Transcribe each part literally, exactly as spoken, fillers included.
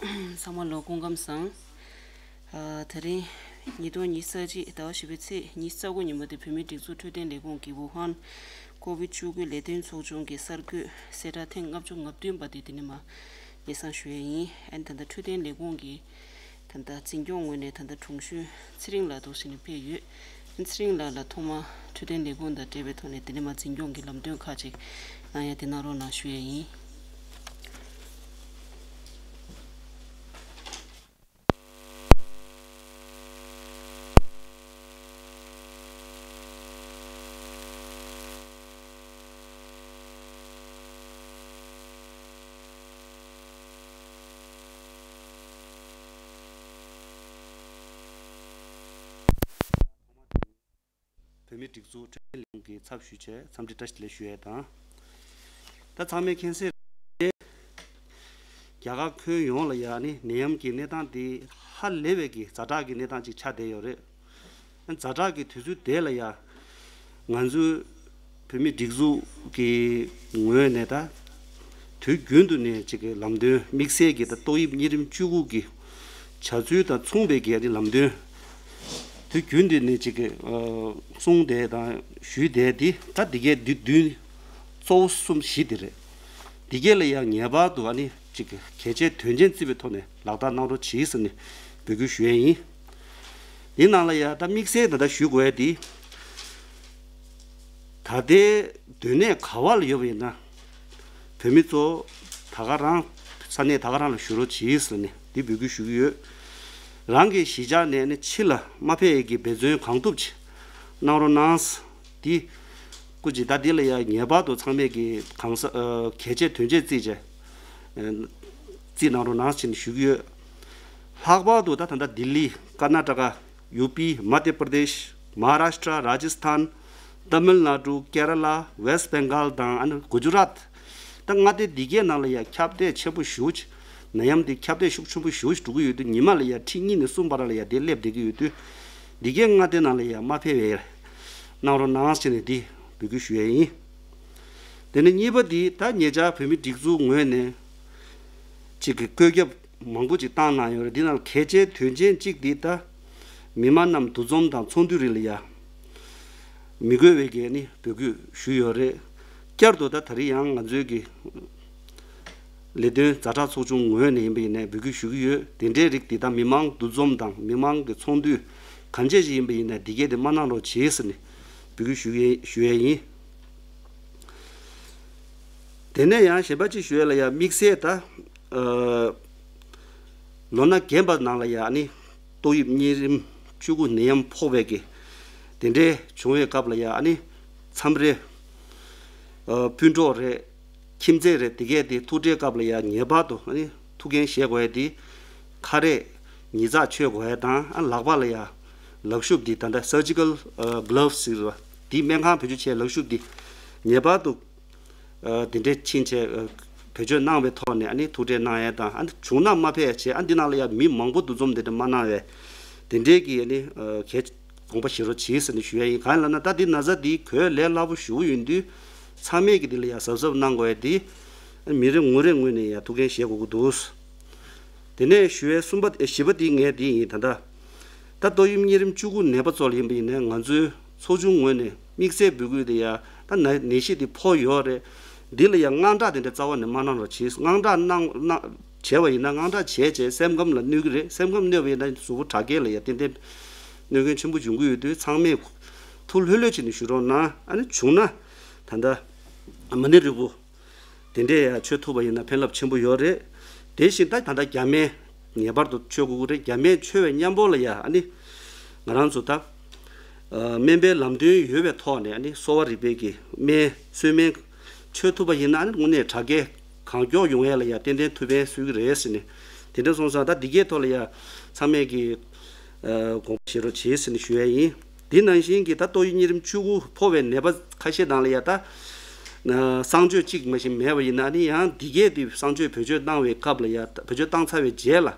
ཚང་མ་ལོ་སྐུ་ཁམས་བཟང་། ཨ། དེ་རིང་ཉིས་སྟོང་ཉི་ཤུ་རྩ་གཅིག་ཟླ་བ་བཞི་པའི་ཚེས་ཉི་ཤུ་རྩ་དགུ་ཉིན་མོ་དེ། བོད་མིའི་སྒྲིག་འཛུགས་འཕྲོད་བསྟེན་ལས་ཁུངས་ཀྱིས་ཝུ་ཧན་ཀོ་བིད་བཅུ་དགུ་ལས་དོན་ཚོགས་ཆུང་གི་གསར་འགོད་གསལ་བསྒྲགས་ཐེངས་ལྔ་བཅུ་ང་བདུན་པ་དེ་འདི་ནས་མར་སྙན་སེང་ཞུ་ཡས་ཡིན། ཨ་ནི་ད་ལྟ་འཕྲོད་བསྟེན་ལས་ཁུངས་ཀྱི་ད་ལྟ་འཛིན་སྐྱོང་ངོས་ནས་ད་ལྟ་དྲུང་གཞོན་ཚེ་རིང་ལགས་འདུག་ཟེར་ནས་ཕེབས་ཡོད། ཚེ་རིང་ལགས་ལ་ཐོག་མར་འཕྲོད་བསྟེན་ལས་ཁུངས་དང་འབྲེལ་བའི་ཐོག་ནས་འདི་ནས་མར་འཛིན་སྐྱོང་གི་ལམ་སྟོན་ཁག་ཅིག་གནང་ཡ་དེ་གནང་རོགས་གནང་ཞུ་ཡས་ཡིན། བོད་མིའི་སྒྲིག་འཛུགས་འཕྲོད་བསྟེན་ལས་ཁུངས་ཀྱི་ཚབ་ཞུས་བྱས་འཚམས་འདྲི་བཀྲ་ཤིས་བདེ་ལེགས་ཞུ་ཡས་དང་། ད་ཚང་མས་མཁྱེན་གསལ་རེད། རྒྱ་གར་ཁྱོན་ཡོངས་ལ་ཡ་ནི་ནད་ཡམས་ཀྱི་གནས་སྟངས་དེ་ཧ་ལས་པའི་གི་ཛ་དྲག་གི་གནས་སྟངས་ཅིག་ཆགས་བསྡད་ཡོད་རེད། ཛ་དྲག་གི་དུས་ཚོད་དེ་ལ་ཡ་ང་ཚོའི་བོད་མིའི་སྒྲིག་འཛུགས་ཀྱི་ངོས་ནས་ད་དུས་རྒྱུན་དུ་ནས་ཅིག་གི་ལམ་སྟོན་དམིགས་བསལ་གྱི་ད་ཏོག་དབྱིབས་གཉན་རིམས་བཅུ་དགུ་གི་བྱ་ཚུལ་དང་མཚུངས་པའི་གི་ལམ་སྟོན་དུས་རྒྱུན་དུ་ནས་ཅིག་གི་གསུངས་བསྡད་དང་ཞུས་བསྡད་དེ། ད་འདི་གའི་འདི་བདུན་གཙོ་བོ་གསུམ་བཞི་དེ་རེད། འདི་གའི་ལ་ཡང་ངེས་པར་དུ་ཨ་ནི་ཅིག་གལ་ཆེ་དོན་ཆེན་བརྩི་བའི་ཐོག་ནས་ལག་བསྟར་གནང་རོགས་གྱིས་ཟེར་ནས་འབོད་སྐུལ་ཞུ་ཡས་ཡིན། འདི་ནང་ལ་ཡང་ད་དམིགས་བསལ་ད་ལྟ་ཞུ་དགོས་ཡ་འདི། ད་ལྟའི་སྡོད་གནས་ག་བ་ལ་ཡོད་པ་ཡིན་ན། བོད་མི་ཚོ་ད་ག་རང་ས་གནས་ད་ག་རང་ལ་བཞུགས་རོགས་གྱིས་ཟེར་ནས་འདི་འབོད་སྐུལ་ཞུ་གི་ཡོད། རང་གི་གཞིས་ཆགས་ནས་ནི་ཕྱི་ལ་མ་ཕེབས་ཡས་ཀྱི་འབད་བརྩོན་གང་ཐུབ་ཅིག་གནང་རོགས་གནང་། འདི་སྐུ་མཁྱེན། ད་འདི་ལ་ཡང་ངེས་པར་དུ་ཚང་མས་ཀྱི་གང་ས་ཨ་གལ་ཆེ་དོན་ཆེ་བརྩིས་བྱས་ཨ་བརྩིས་གནང་རོགས་གནང་ཟེར་ནས་ཞུ་གི་ཡོད། ལྷག་པར་དུ་ད་ད་ལྟ་ལྡི་ལི། ཀར་ན་ཊ་ཀ། ཡུ་པི། མ་དྷྱ་པྲ་དེཤ། མ་ཧཱ་རཱཤ་ཊ། རཱ་ཇི་སི་ཐན། ཏ་མིལ་ནཱ་ཌུ། ཀེ་ར་ལ། ཝེ་སི་ཊི་བེང་གཱལ་དང་ཨ་ནི་གུ་ཇུ་རཱཏ། ད་མངའ་སྡེ་འདི་གའི་ནང་ལ་ཡང་ཁྱབ་གདལ་ཆེན་པོ་ཞེ་པོ་ཅིག་ནད་ཡམས་འདི་ཁྱབ་གདལ་ཤུགས་ཆེན་པོ་ཞེ་པོ་ཅིག་འགྲོ་གི་ཡོད་དུས། ཉི་མ་ལ་ཡང་ཁྲི་གཉིས་ནས་གསུམ་བར་ལ་ཡང་དེ་སླེབས་བསྡད་ཀྱི་ཡོད་དུས། འདི་གའི་མངའ་སྡེ་ནང་ལ་ཡང་མ་ཕེབས་པའི་གནང་རོགས་གནང་ཟེར་ནས་འདི་འབོད་སྐུལ་ཞུ་ཡས་ཡིན། དེ་ནས་གཉིས་པ་འདི་ད་ཉེ་ཆར་བོད་མི་སྒྲིག་འཛུགས་ངོས་ནས་ཅིག་གི་བཀོད་ཁྱབ་མང་པོ་ཅིག་བཏང་གནང་ཡོད་རེད། འདི་ནང་གལ་ཆེའི་དོན་ཆེན་གཅིག་འདི་ད་མི་མང་རྣམས་འདུ་འཛོམས་དང་ཚོགས་འདུའི་རིགས་ལ་ཡ་མི་དགོས་པའི་གི་ནི་འབོད་སྐུལ་ཞུས་ཡོད་རེད། བསྐྱར་དུ་ད་ད་རེས་ཡང་ང་ཚོའི་གི་ལས་དོན་ཛ་དྲག་ཚོགས་ཆུང་ངོས་ནས་ཡིན་པ་ཡིན་ནའི་འབོད་སྐུལ་ཞུ་གི་ཡོད། དེ་འདྲའི་རིགས་འདི་དག་མི་མང་འདུ་འཛོམས་དང་མི་མང་གི་ཚོགས་འདུ་གང་ཅི་ཞིག་ཡིན་པ་ཡིན་ནའི་འདི་གས་དེ་མ་གནང་རོགས་བྱེད་ཟེར་ནས་འབོད་སྐུལ་ཞུ་གི་ཞུ་ཡས་ཡིན། དེ་ནས་ཡང་གཞན་པ་ཅིག་ཞུ་ཡས་ལ་ཡང་དམིགས་བསལ་ད་ཨ་ལོ་ན་རྒན་པ་ནང་ལ་ཡང་ཨ་ནི་ཏོག་དབྱིབས་གཉན་རིམས་བཅུ་དགུ་ནད་ཡམས་ཕོག་པའི་གི་དེ་འདྲའི་བྱུང་བའི་སྐབས་ལ་ཡང་ཨ་ནི་མཚམས་རེ་ཨ་སྤུན་གྲོགས་རེད། ཁྱིམ་མཚེས་རེད། དེ་གས་དེ་ཐུག་འཕྲད་སྐབས་ལ་ཡང་ངེས་པར་དུ་ཨ་ནི་ཐུགས་འགན་བཞེས་དགོས་ཡ་དེ་ཁ་རས་ཉིས་བརྩེགས་མཆོད་དགོས་ཡ་དང་། ཨ་ལག་པ་ལ་ཡང་ལག་ཤུབས་དེ་ད་ལྟ་surgical ཨ་gloves ཟེར་བ་དེ་སྨན་ཁང་བེད་སྤྱོད་བྱས་ལག་ཤུབས་དེ་ངེས་པར་དུ་ཨ་དེ་འདྲས་ཕྱིན་བྱས་ཨ་བེད་སྤྱོད་གནང་བའི་ཐོག་ནས་ཨ་ནི་ཐུག་འཕྲད་གནང་ཡས་དང་། ཨ་ནི་བྱུང་ན་མ་ཕེབས་བྱས། ཨ་འདི་ནང་ལ་ཡང་མི་མང་པོ་འདུ་འཛོམས་དེ་འདྲ་མ་གནང་བས་དེ་འདྲས་ཀྱི་ཨ་ནི་ཨ་གལ་དགོངས་པ་བཞེས་རོགས་གྱིས་ཟེར་ནས་ཞུ་ཡས་ཡིན། གང་ཡིན་ལབ་ན་ད་འདི་ན་ཚ་འདི་འགོས་ལས་སླ་པོ་ཞེ་པོ་ཡིན་དུས་ཚང་མས་ཀྱི་འདི་ལ་ཡང་གཟབ་གཟབ་གནང་དགོས་ཡས་འདི་མི་རེ་ངོ་རེ་ངོས་ནས་ཡང་ཐུགས་འགན་བཞེས་དགོས་ཀྱི་འདུག། དེ་ནས་ཞུ་ཡས་གསུམ་པ་ཨེ་བཞི་པ་འདི་ངས་འདི་ཡིན། ད་ལྟ་ད་ཏོག་དབྱིབས་གཉན་རིམས་བཅུ་དགུ་ནད་པ་ཚོ་ལ་ཡིན་པ་ཡིན་ན་ང་ཚོའི་ཚོགས་ཆུང་ངོས་ནས་དམིགས་བསལ་འབོད་སྐུལ་དེ་ཡང་ད་ན་ནད་གཞི་འདི་ཕོག་ཡོད་རེད། འདི་ལ་ཡང་དངངས་སྐྲག་དེ་འདྲ་རྩ་བ་ནས་མ་གནང་རོགས་གྱིས། དངངས་སྐྲག་གནང་གནང་བྱས་པ་ཡིན་ན་དངངས་སྐྲག་བྱས་བྱས་སེམས་ཁམས་ལ་གནོད་ཀྱི་རེད། སེམས་ཁམས་གནོད་པ་ཡིན་ན་གཟུགས་པོ་དྲག་སྐྱེད་ལ་ཡང་ཏན་ཏན་གནོད་སྐྱོན་ཆེན་པོ་འབྱུང་གི་ཡོད་དུས་ཚང་མས་ཐུགས་ལྷོད་ལྷོད་བྱས་ནས་བཞུགས་རོགས་གནང་། ཨ་ནི་བྱུང་ན་ད་ལྟ་མ་ཎི་རིལ་བུ་དེ་འདྲས་ཡང་མཆོད་ཐུབ་པ་ཡིན་ན་ཕན་རླབས་ཆེན་པོ་ཡོད་རེད། དེ་བཞིན་ད་ད་ལྟ་རྒྱ་སྨན་ངེས་པར་དུ་མཆོད་དགོས་ཀྱི་རེད། རྒྱ་སྨན་མཆོད་པའི་མཉམ་པོ་ལ་ཡང་ཨ་ནི་ང་རང་ཚོ་ད་ཨ་སྨན་པའི་ལམ་སྟོན་ཡོད་པའི་ཐོག་ནས་ཨ་ནི་གསོ་བ་རིག་པའི་གི་སྨན་གསོལ་སྨན་མཆོད་ཐུབ་པ་ཡིན་ན་ཨ་ནི་དངོས་གནས་དྲག་སྐྱེད་གང་མགྱོགས་ཡོང་ཡས་ལ་ཡང་ཏན་ཏན་ཐུགས་ཕན་གསོས་ཀྱི་རེད་ཟེར་ནས་དེ་འདྲ་སོང་ཙང་ད་འདི་གའི་ཐོག་ལ་ཡང་ཚང་མས་ཀྱི་ཨ་དགོངས་པ་བཞེས་རོགས་བྱེད་ཟེར་ནས་ཞུ་ཡས་ཡིན། དེ་ནང་བཞིན་གྱི་ད་ཏོག་དབྱིབས་གཉན་རིམས་བཅུ་དགུ་ཕོག་པའི་ནད་པ་ཁ་ཤས་ནང་ལ་ཡ་ད་གསང་སྤྱོད་གཅིག་མ་གཞི་མེད་པ་ཡིན་ན་ནི་ཡང་འདི་གས་དེ་གསང་སྤྱོད་བེད་སྤྱོད་གནང་བའི་སྐབས་ལ་ཡ་བེད་སྤྱོད་བཏང་ཚར་བའི་རྗེས་ལ་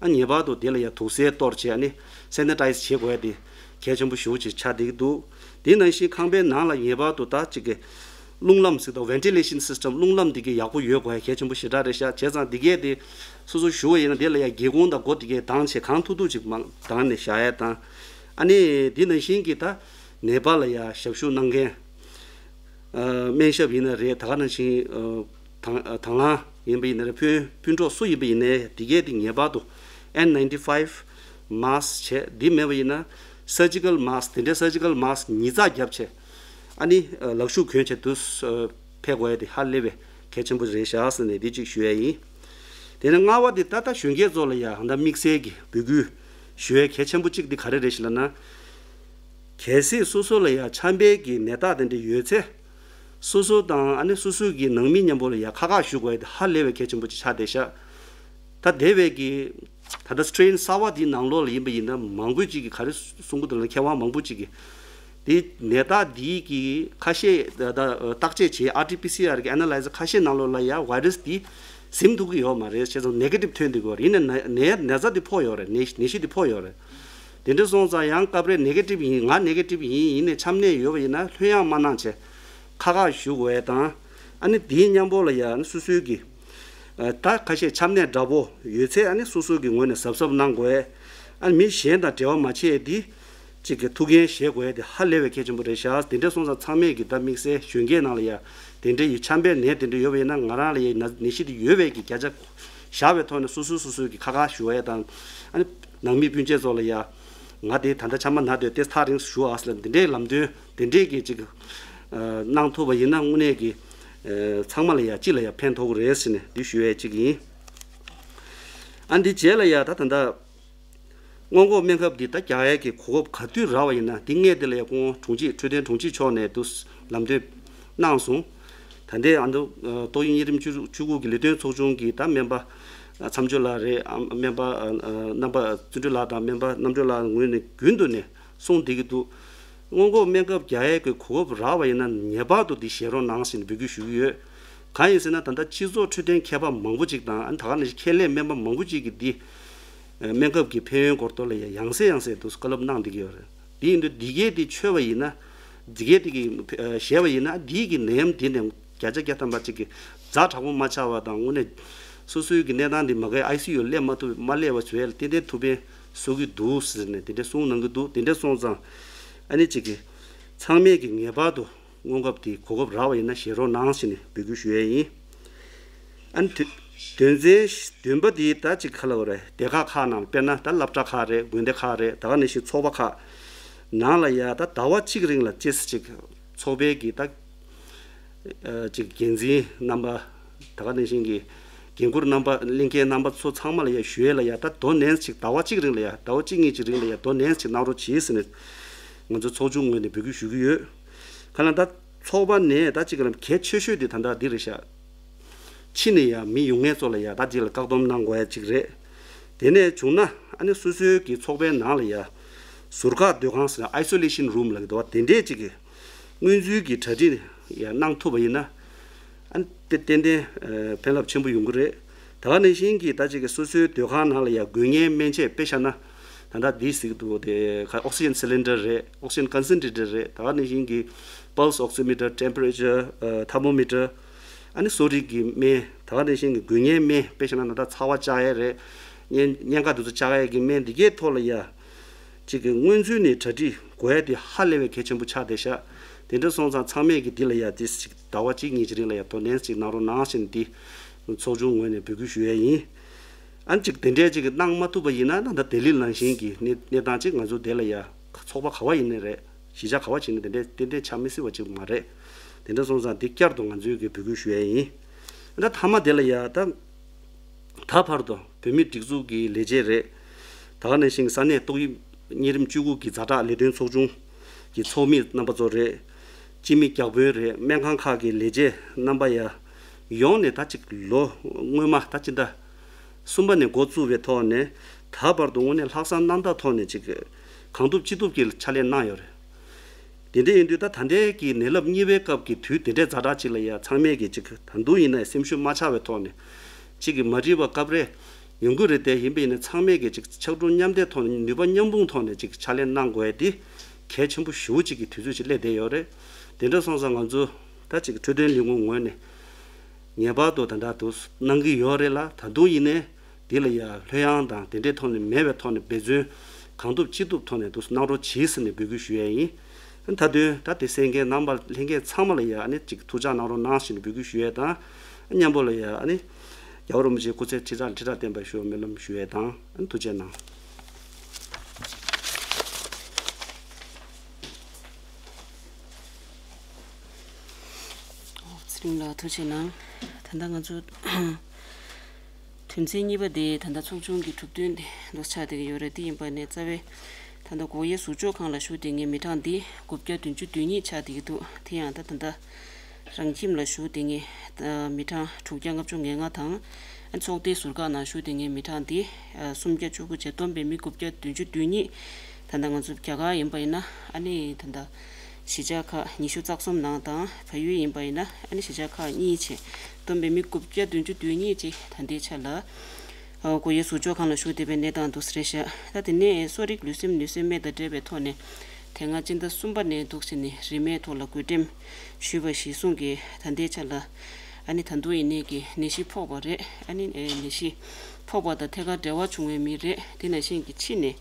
ཨ་ངེས་པར་དུ་དེ་ལ་ཡ་དུག་སེལ་གཏོར་བྱས་ཨ་ནི་སེ་ནི་ཊའི་ཛི་བྱེད་དགོས་ཡ་དེ་གལ་ཆེན་པོ་ཞེ་པོ་ཅིག་ཆགས་བསྡད་ཀྱི་འདུག། དེ་ནང་བཞིན་ཁང་པའི་ནང་ལ་ངེས་པར་དུ་ད་ཅིག་གི་ རླུང་ལམ་ཟེར་དང་ventilation system རླུང་ལམ་འདི་གའི་ཡག་པོ་ཡོད་དགོས་ཡ་གལ་ཆེན་པོ་ཞེ་དྲག་རེད་ཤག་བྱས་ཙང་འདི་གའི་དེ་སོ་སོ་ཞུ་བ་ཡིན་ན་དེ་ལ་ཡ་སྒེའུ་ཁུང་དང་སྒོ་འདི་གའི་དྭངས་བྱས་གང་ཐུབ་ཐུབ་ཅིག་མང་དྭངས་ནས་བཞག་ཡ་དང་། ཨ་ནི་འདི་ནང་བཞིན་གྱི་ད་ནད་པ་ལ་ཡ་ཞབས་ཞུ་གནང་མཁན། ཨ་སྨན་ཞབས་ཡིན་ན་རེད། ད་ག་ནང་བཞིན་ཨ་དང་ཨ་དང་བླངས་ཡིན་པ་ཡིན་ན་རེད། སྤུན་སྤུན་གྲོགས་སུ་ཡིན་པ་ཡིན་ནའི་འདི་གས་འདི་ངེས་པར་དུ་N ninety five mask བྱས། འདི་མེད་པ་ཡིན་ན་surgical mask དེ་འདྲའི་surgical mask ཉིས་བརྩེགས་བརྒྱབ་བྱས། ཨ་ནི་ཨ་ལག་ཤུབས་གྱོན་བྱས་དུས་ཨ་ཕེབས་དགོས་ཡ་དེ་ཧ་ལས་པའི་གལ་ཆེན་པོ་རེད་ཤག་ཟེར་ནས་འདི་གཅིག་ཞུ་ཡ་ཡིན། དེ་ནས་ལྔ་པ་དེ་ད་ལྟ་གཞོན་སྐྱེས་ཚོ་ལ་ཡ་ད་དམིགས་བསལ་གྱི་འབོད་སྐུལ་ཞུ་ཡ་གལ་ཆེན་པོ་གཅིག་འདི་ག་རེ་རེད་ཞེ་ལབ་ན། གལ་སྲིད་སོ་སོ་ལ་ཡ་ཆམ་པའི་གི་ནད་རྟགས་དེ་འདྲ་ཡོད་ཚེ། སོ་སོ་དང་ཨ་ནི་སོ་སོའི་གི་ནང་མི་མཉམ་པོ་ལ་ཡ་ཁ་ཁ་ཞུ་དགོས་ཡ་དེ་ཧ་ལས་པའི་གལ་ཆེན་པོ་ཅིག་ཆགས་བསྡད་ཤག་ད་དེ་བས་གི་ད་ལྟ་strain གསར་བ་འདིའི་ནང་ལོགས་ལ་ཡིན་པ་ཡིན་ན་མང་པོ་ཅིག་གི་ག་རེ་གསུང་གི་འདུག་ལ་མཁས་དབང་མང་པོ་ཅིག་གི་དེ་ནད་རྟགས་འདིའི་གི་ཁ་ཤས་ད་ལྟ་བརྟག་དཔྱད་བྱས་ཨར་ཊི་པི་སི་ཨར་གི་ཨེ་ན་ལའི་ཛར་ཁ་ཤས་ནང་ལོགས་ལ་ཡ་virus འདི་ཟིན་ཐུབ་ཀྱི་ཡོད་མ་རེད། བྱས་ཙང་negative ཐོན་འདུག་གི་ཡིན་ན་ནད་ནད་ཚ་འདི་ཕོག་ཡོད་རེད། ནད་ནད་གཞི་འདི་ཕོག་ཡོད་རེད། དེ་འདྲ་སོང་ཙང་ཡང་སྐབས་རེ་negative ཡིན་ང་negative ཡིན་ཡིན་ནས་ཆམ་ནད་ཡོད་པ་ཡིན་ན་ལྷོད་ཡངས་མ་གནང་བྱས་ཁག་ཁག་ཞུ་དགོས་དང་། ཨ་ནི་དེའི་མཉམ་པོ་ལ་ཡང་སོ་སོའི་གི་ད་ཁ་ཤས་ཆམ་ནད་འདྲ་པོ་ཡོད་ཚེ་ཨ་ནི་སོ་སོ་གི་ངོས་ནས་གཟབ་གཟབ་གནང་དགོས། ཨ་ནི་མི་གཞན་དང་འབྲེལ་བ་མ་བྱས་དེ་གཅིག་གི་ཐུགས་འགན་བཞེས་དགོས་དེ་ཧ་ལས་པའི་གལ་ཆེན་པོ་རེད་ཤག་དེ་འདྲ་སོང་ཙང་ཚང་མས་གི་ད་དམིགས་བསལ་གཞོན་སྐྱེས་ནང་ལ་ཡང་དེ་འདྲ་ཡི་ཆམ་པའི་ནད་དེ་འདྲ་ཡོད་པ་ཡིན་ན་ང་རང་ལ་ཡང་ནད་གཞི་དེ་ཡོད་པའི་གི་བརྒྱ་ཆ་བཞག་པའི་ཐོག་ནས་སོ་སོས་སོ་སོའི་གི་ཁ་ཁ་ཞུ་བ་ཡ་དང་། ཨ་ནི་ནང་མི་སྤུན་མཆེད་ཚོ་ལ་ཡ། ང་དེ་ད་ལྟ་ཆམ་པ་ན་དུས་ཏེ་ཐག་རིང་ཞུ་ཨ་ཟེར་ལ་འདི་འདྲའི་ལམ་སྟོན་འདི་འདྲའི་གི་ཅིག་ཨ་གནང་ཐུབ་པ་ཡིན་ན་དངོས་གནས་ཀྱི་ཨ་ཚང་མ་ལ་ཡ་སྤྱི་ལ་ཡ་ཕན་ཐོགས་ཀྱི་རེད་ཟེར་ནས་འདི་ཞུ་ཡས་ཅིག་ཡིན། ཨ་འདི་རྗེས་ལ་ཡ་ད་ད་ལྟ་སྔོན་འགོག་སྨན་ཁབ་འདི་ད་རྒྱག་ཡས་ཀྱི་གོ་སྐབས་ག་དུས་རག་པ་ཡིན་ན་འདི་སྔས་དེ་ལ་ཡ་སྐུ་ངོ་དྲུང་ཆེ་འཕྲོད་བསྟེན་དྲུང་ཆེ་མཆོག་ནས་འདུ་ལམ་སྟོན་གནང་སོང་། ད་ལྟའི་ཨ་མདོ་ཏོག་དབྱིབས་གཉན་རིམས་བཅུ་དགུ་གི་ལས་དོན་ཚོགས་ཆུང་གི་ད་སྨན་པ་མཚམས་སྦྱོར་ལགས་རེད། ཨ་སྨན་པ་རྣམ་པ་བརྩོན་འགྲུས་ལགས་དང་སྨན་པ་རྣམ་གྲོལ་ལགས་ངོས་ནས་རྒྱུན་དུ་ནས་གསུངས་བསྡད་ཀྱི་འདུག་སྔོན་འགོག་སྨན་ཁབ་རྒྱག་ཡས་ཀྱི་གོ་སྐབས་རག་པ་ཡིན་ན་ངེས་པར་དུ་འདི་བཞེས་རོགས་གནང་ཞེས་འབོད་སྐུལ་ཞུ་གི་ཡོད། གང་ཡིན་ཟེར་ན་ད་ལྟ་སྤྱི་ཚོགས་འཕྲོད་བསྟེན་མཁས་པ་མང་པོ་ཅིག་དང་ཨ་ནི་ད་ག་ནང་བཞིན་ཁྱད་ལས་སྨན་པ་མང་པོ་ཅིག་གིས་འདི་སྨན་ཁབ་ཀྱི་ཕན་ཡོན་སྐོར་ཐོག་ལ་ཡང་ཡང་སེ་ཡང་སེ་འདུག་བཀའ་སློབ་གནང་བསྡད་ཀྱི་ཡོད་རེད། དེ་ཡིན་དུས་འདི་གས་དེ་མཆོད་པ་ཡིན་ན། འདི་གས་དེ་གི་ཨ་བཞེས་པ་ཡིན་ན་འདིའི་གི་ནད་ཡམས་འདི་ནས་བརྒྱ་ཆ་བརྒྱ་ཐམ་པ་གཅིག་གི་ཛ་དྲག་པོ་མ་ཆགས་པ་དང་དངོས་གནས་སོ་སོའི་གི་གནས་སྟངས་འདི་མ་གི་ཨའི་སི་ཡུ་སླེབས་མ་ཐུབ་མ་སླེབས་པ་བཟོ་ཡ་ལ་ཏན་ཏན་ཐུགས་ཕན་གསོ་གི་འདུག་ཟེར་ནས་དེ་འདྲ་གསུངས་གནང་གི་འདུག་དེ་འདྲ་སོང་ཙང་ཨ་ནི་གཅིག་གི་ཚང་མས་གི་ངེས་པར་དུ་སྔོན་ཁབ་དེ་གོ་སྐབས་རག་པ་ཡིན་ན་བཞེས་རོགས་གནང་ཞེས་ནས་འབོད་སྐུལ་ཞུ་ཡས་ཡིན། ཨ་ནི་དོན་དོན་ཚན་བདུན་པ་དེ་ད་ཅིག་ག་ལ་བ་རེད། སྡེ་ཁག་ཁག་ནང་དཔེར་ན་ད་སློབ་གྲྭ་ཁག་རེད། དགོན་སྡེ་ཁག་རེད། ད་ག་ནང་བཞིན་ཚོགས་པ་ཁག་ནང་ལ་ཡ་ད་ཟླ་བ་གཅིག་རིང་ལ་ཅེས་ཅིག་ཚོགས་པའི་གི་ད་ཅིག་འགན་འཛིན་རྣམ་པ་ད་ག་ནང་བཞིན་གྱི་འགན་འཁུར་རྣམ་པ་གླིང་ཁའི་རྣམ་པ་ཚོ་ཚང་མ་ལ་ཡ་ཞུ་ཡས་ལ་ཡ་ད་དོ་ནན་ཅིག་ཟླ་བ་གཅིག་རིང་ལ་ཡ་ཟླ་བ་གཅིག་གཉིས་ཅིག་རིང་ལ་ཡ་དོ་ནན་ཅིག་གནང་རོགས་གྱིས་ཟེར་ནས་ང་ཚོ་ཚོགས་ཆུང་ངོས་ནས་འབོད་སྐུལ་ཞུ་གི་ཡོད། ག་ལ་ད་ཚོགས་པ་ནས་ད་ཅིག་ལ་གལ་ཆེ་ཤོས་དེ་ད་ལྟ་འདི་རེད་ཤག་ཕྱི་ནས་ཡང་མི་ཡོང་མཁན་ཚོ་ལ་ཡང་ད་འདི་ལ་བཀག་སྡོམ་གནང་དགོས་ཡ་གཅིག་རེད། དེ་ནས་བྱུང་ན་ཨ་ནི་སོ་སོའི་གི་ཚོགས་པའི་ནང་ལ་ཡང་ཟུར་བཀག་སྡོད་ཁང་ཟེར་ན་isolation room ལབ་ཀྱི་འདུག་བ། དེ་འདྲས་ཅིག་གི་སྔོན་ཚུད་ཀྱི་གྲ་སྒྲིག་ཡང་གནང་ཐུབ་པ་ཡིན་ན་ཨ་ནི་ཏན་ཏན་ཨ་ཕན་རླབས་ཆེན་པོ་ཡོང་གི་རེད། ད་ག་ནང་བཞིན་གྱི་ད་ཅིག་གི་སོ་སོའི་སྡོད་ཁང་ནང་ལ་ཡང་དགོས་ངེས་སྨན་ཆས་དཔེ་བཞག་ན་ད་ལྟ་འདི་ཟེར་གྱི་འདུག་དེ་ག་oxygen cylinder རེད། oxygen concentrator རེད། ད་ག་ནང་བཞིན་གྱི་pulse oximeter, temperature, thermometer ཨ་ནི་གསོ་རིག་གི་སྨན་ད་ག་ནང་བཞིན་གྱི་དགོས་ངེས་སྨན་དཔེ་བཞག་ན་ད་ལྟ་ཚ་བ་བཅག་ཡས་རེད། གཉན་གཉན་ཁ་དེ་ཚོ་བཅག་ཡས་ཀྱི་སྨན་འདི་གའི་ཐོག་ལ་ཡ་གཅིག་གི་སྔོན་ཚུད་ནས་གྲ་སྒྲིག་དགོས་ཡས་དེ་ཧ་ལས་པའི་གལ་ཆེན་པོ་ཆགས་བསྡད་ཤག་དེ་འདྲ་སོང་ཙང་ཚང་མས་ཀྱི་འདི་ལ་ཡ་དེ་ཟླ་བ་གཅིག་གཉིས་ཀྱི་རིང་ལ་ཡ་དོ་ནན་ཅིག་གནང་རོགས་གནང་ཞེས་འདི་ཚོགས་ཆུང་ངོས་ནས་འབོད་སྐུལ་ཞུ་ཡས་ཡིན། ཨ་ནི་གཅིག་དེ་འདྲས་ཅིག་གནང་མ་ཐུབ་པ་ཡིན་ན་ད་ལྟ་ལྡི་ལི་ནང་བཞིན་གྱི་གནས་གནས་སྟངས་ཅིག་ང་ཚོ་དེ་ལ་ཡ་ཚོགས་པ་ག་བ་ཡིན་ནའི་རེད། གཞིས་ཆགས་ག་བ་བྱས་ནས་དེ་འདྲས་ཏན་ཏན་ཆགས་མི་སྲིད་པ་ཅིག་མ་རེད། དེ་འདྲ་སོང་ཙང་འདི་བསྐྱར་དུ་ང་ཚོས་ཀྱི་འབོད་སྐུལ་ཞུ་ཡས་ཡིན། ད་མཐའ་མ་དེ་ལ་ཡ་ད་ད་བར་དུ་བོད་མིའི་སྒྲིག་འཛུགས་ཀྱི་ལས་བྱེད་རེད། ད་ག་ནང་བཞིན་ས་གནས་ཏོག་དབྱིབས་གཉན་རིམས་བཅུ་དགུ་གི་ཛ་དྲག་ལས་དོན་ཚོགས་ཆུང་གི་ཚོགས་མི་རྣམ་པ་ཚོ་རེད། སྤྱི་མི་བརྒྱ་དཔོན་རེད། སྨན་ཁང་ཁག་གི་ལས་བྱེད་རྣམ་པ་ཡ་ཡོངས་ནས་ད་ཅིག་ལོ་སྔོན་མ་ད་ཕྱི་ཟླ་གསུམ་པ་ནས་འགོ་བཙུགས་པའི་ཐོག་ནས་ད་བར་དུ་དངོས་གནས་ལྷག་བསམ་རྣམ་དག་ཐོག་ནས་ཅིག་གང་ཐུབ་ཅི་ཐུབ་ཀྱི་ཕྱག་ལས་གནང་ཡོད་རེད། དེ་འདྲ་ཡིན་དུས་ད་ད་ལྟའི་གི་ནད་རླབས་གཉིས་པའི་སྐབས་ཀྱི་དུས་དེ་འདྲའི་ཛ་དྲག་ཅིག་ལ་ཡ་ཚང་མས་ཀྱི་ཅིག་ད་དུང་ཡིན་ན་སེམས་ཤུགས་མ་ཆག་པའི་ཐོག་ནས་ཅིག་གི་མ་འགྲིག་པ་སྐབས་རེ་ཡོང་གི་རེད། དེ་ཡིན་པ་ཡིན་ན་ཚང་མས་ཀྱི་ཅིག་ཕྱག་རོགས་མཉམ་འདེགས་ཐོག་ནས་ནུས་པ་མཉམ་སྤུངས་ཐོག་ནས་ཅིག་ཕྱག་ལས་གནང་དགོས་ཡ་དེ་གལ་ཆེན་པོ་ཞེ་པོ་ཅིག་གི་དུས་ཚོད་ཅིག་སླེབས་བསྡད་ཡོད་རེད། དེ་འདྲ་སོང་ཙང་ང་ཚོ་ ད་ཅིག་འཕྲོད་བསྟེན་ལས་ཁུངས་ངོས་ནས་ངེས་པར་དུ་ད་ལྟ་དུ་གནང་གི་ཡོད་རེད་ལ། ད་དུང་ཡིན་ནའི་འདི་ལ་ཡ་ལྷོད་ཡངས་དང་དེ་འདྲའི་ཐོག་ནས་མེད་པའི་ཐོག་ནས་འབད་བརྩོན་གང་ཐུབ་ཅི་ཐུབ་ཐོག་ནས་དུ་གནང་རོགས་གྱིས་ཟེར་ནས་འབོད་སྐུལ་ཞུ་ཡས་ཡིན། མཐའ་དོན་ད་དེ་གསན་མཁན་རྣམ་པ་ལྷན་རྒྱས་ཚང་མ་ལ་ཡ་ཨ་ནི་ཅིག་ཐུགས་ཅག་གནང་རོགས་གནང་ཞེས་ནས་འབོད་སྐུལ་ཞུ་ཡས་དང་། མཉམ་པོ་ལ་ཡ་ཨ་ནི་རྒྱལ་བ་རིན་པོ་ཆེའི་སྐུ་ཚེ་ཁྲི་ཕྲག་ཁྲི་ཕྲག་བརྟན་པར་ཤོག་སྨོན་ལམ་ཞུ་ཡས་དང་། ཨ་ནི་ཐུགས་རྗེ་གནང་། ཚེ་རིང་ལགས་ཐུགས་རྗེ་གནང་། ད་ལྟ་ང་ཚོ་དོན་ཚན་གཉིས་པ་དེ་ད་ལྟ་ཚོགས་ཆུང་གི་གྲུབ་དོན་དེ་འདུག་ཆགས་བསྡད་ཀྱི་ཡོད་རེད། དེ་ཡིན་པ་ནས་རྩ་བའི་ད་ལྟ་སྒོ་དབྱེ་ཟུར་འཇོག་ཁང་ལ་བཞུགས་བསྡད་མཁན་མི་གྲངས་འདི་དགུ་བརྒྱ་བདུན་ཅུ་དོན་གཉིས་ཆགས་བསྡད་ཀྱི་འདུག་དེ་ཡང་ད་ད་ལྟ་རང་ཁྱིམ་ལ་བཞུགས་བསྡད་མཁན་མི་གྲངས་དྲུག་བརྒྱ་ལྔ་བཅུ་ང་ལྔ་དང་། ཚོགས་སྡེ་ཟུར་བཀག་ནང་བཞུགས་བསྡད་མཁན་མི་གྲངས་འདི་སུམ་བརྒྱ་བཅུ་དགུ་བྱས། བསྡོམས་པས་མི་དགུ་བརྒྱ་བདུན་ཅུ་དོན་གཉིས། ད་ལྟ་ང་ཚོ་རྒྱ་གར་ཡིན་པ་ཡིན་ན་ཨ་ནི་ད་ལྟ་གཞིས་ཆགས་ཁག་ཉི་ཤུ་རྩ་གསུམ་ནང་དང་། བལ་ཡུལ་ཡིན་པ་ཡིན་ན་ཨ་ནི་གཞིས་ཆགས་ཁག་གཉིས་བྱས། བསྡོམས་པས་མི་དགུ་བརྒྱ་བདུན་ཅུ་དོན་གཉིས་ཅིག་ད་ལྟའི་ཆ་ལ་སྒོ་དབྱེ་ཟུར་འཇོག་ཁང་ལ་བཞུགས་བསྡད་པའི་གནས་སྟངས་འདུག་ཟེར་ཤག་ད་དེ་ནས་གསོ་རིག་ལུས་སེམས་ནུས་སེམས་སྨན་དང་འབྲེལ་བའི་ཐོག་ནས། དེ་སྔ་སྤྱི་ཟླ་གསུམ་པ་ནས་འདུག་ཟེར་ནས་རིན་མེད་ཐོག་ལ་བགོ་འགྲེམས་ཞུས་པ་གཞིར་བཟུང་གིས་ད་ལྟའི་ཆ་ལ་ཨ་ནི་ད་དུང་ཡིན་ནའི་གི་ནད་གཞི་ཕོག་པ་རེད། ཨ་ནི་ནད་གཞི་ཕོག་པ་དང་ཐད་ཀར་འབྲེལ་བ་བྱུང་བའི་མི་རེད། དེ་ནང་བཞིན་གྱི་ཕྱི་ནས་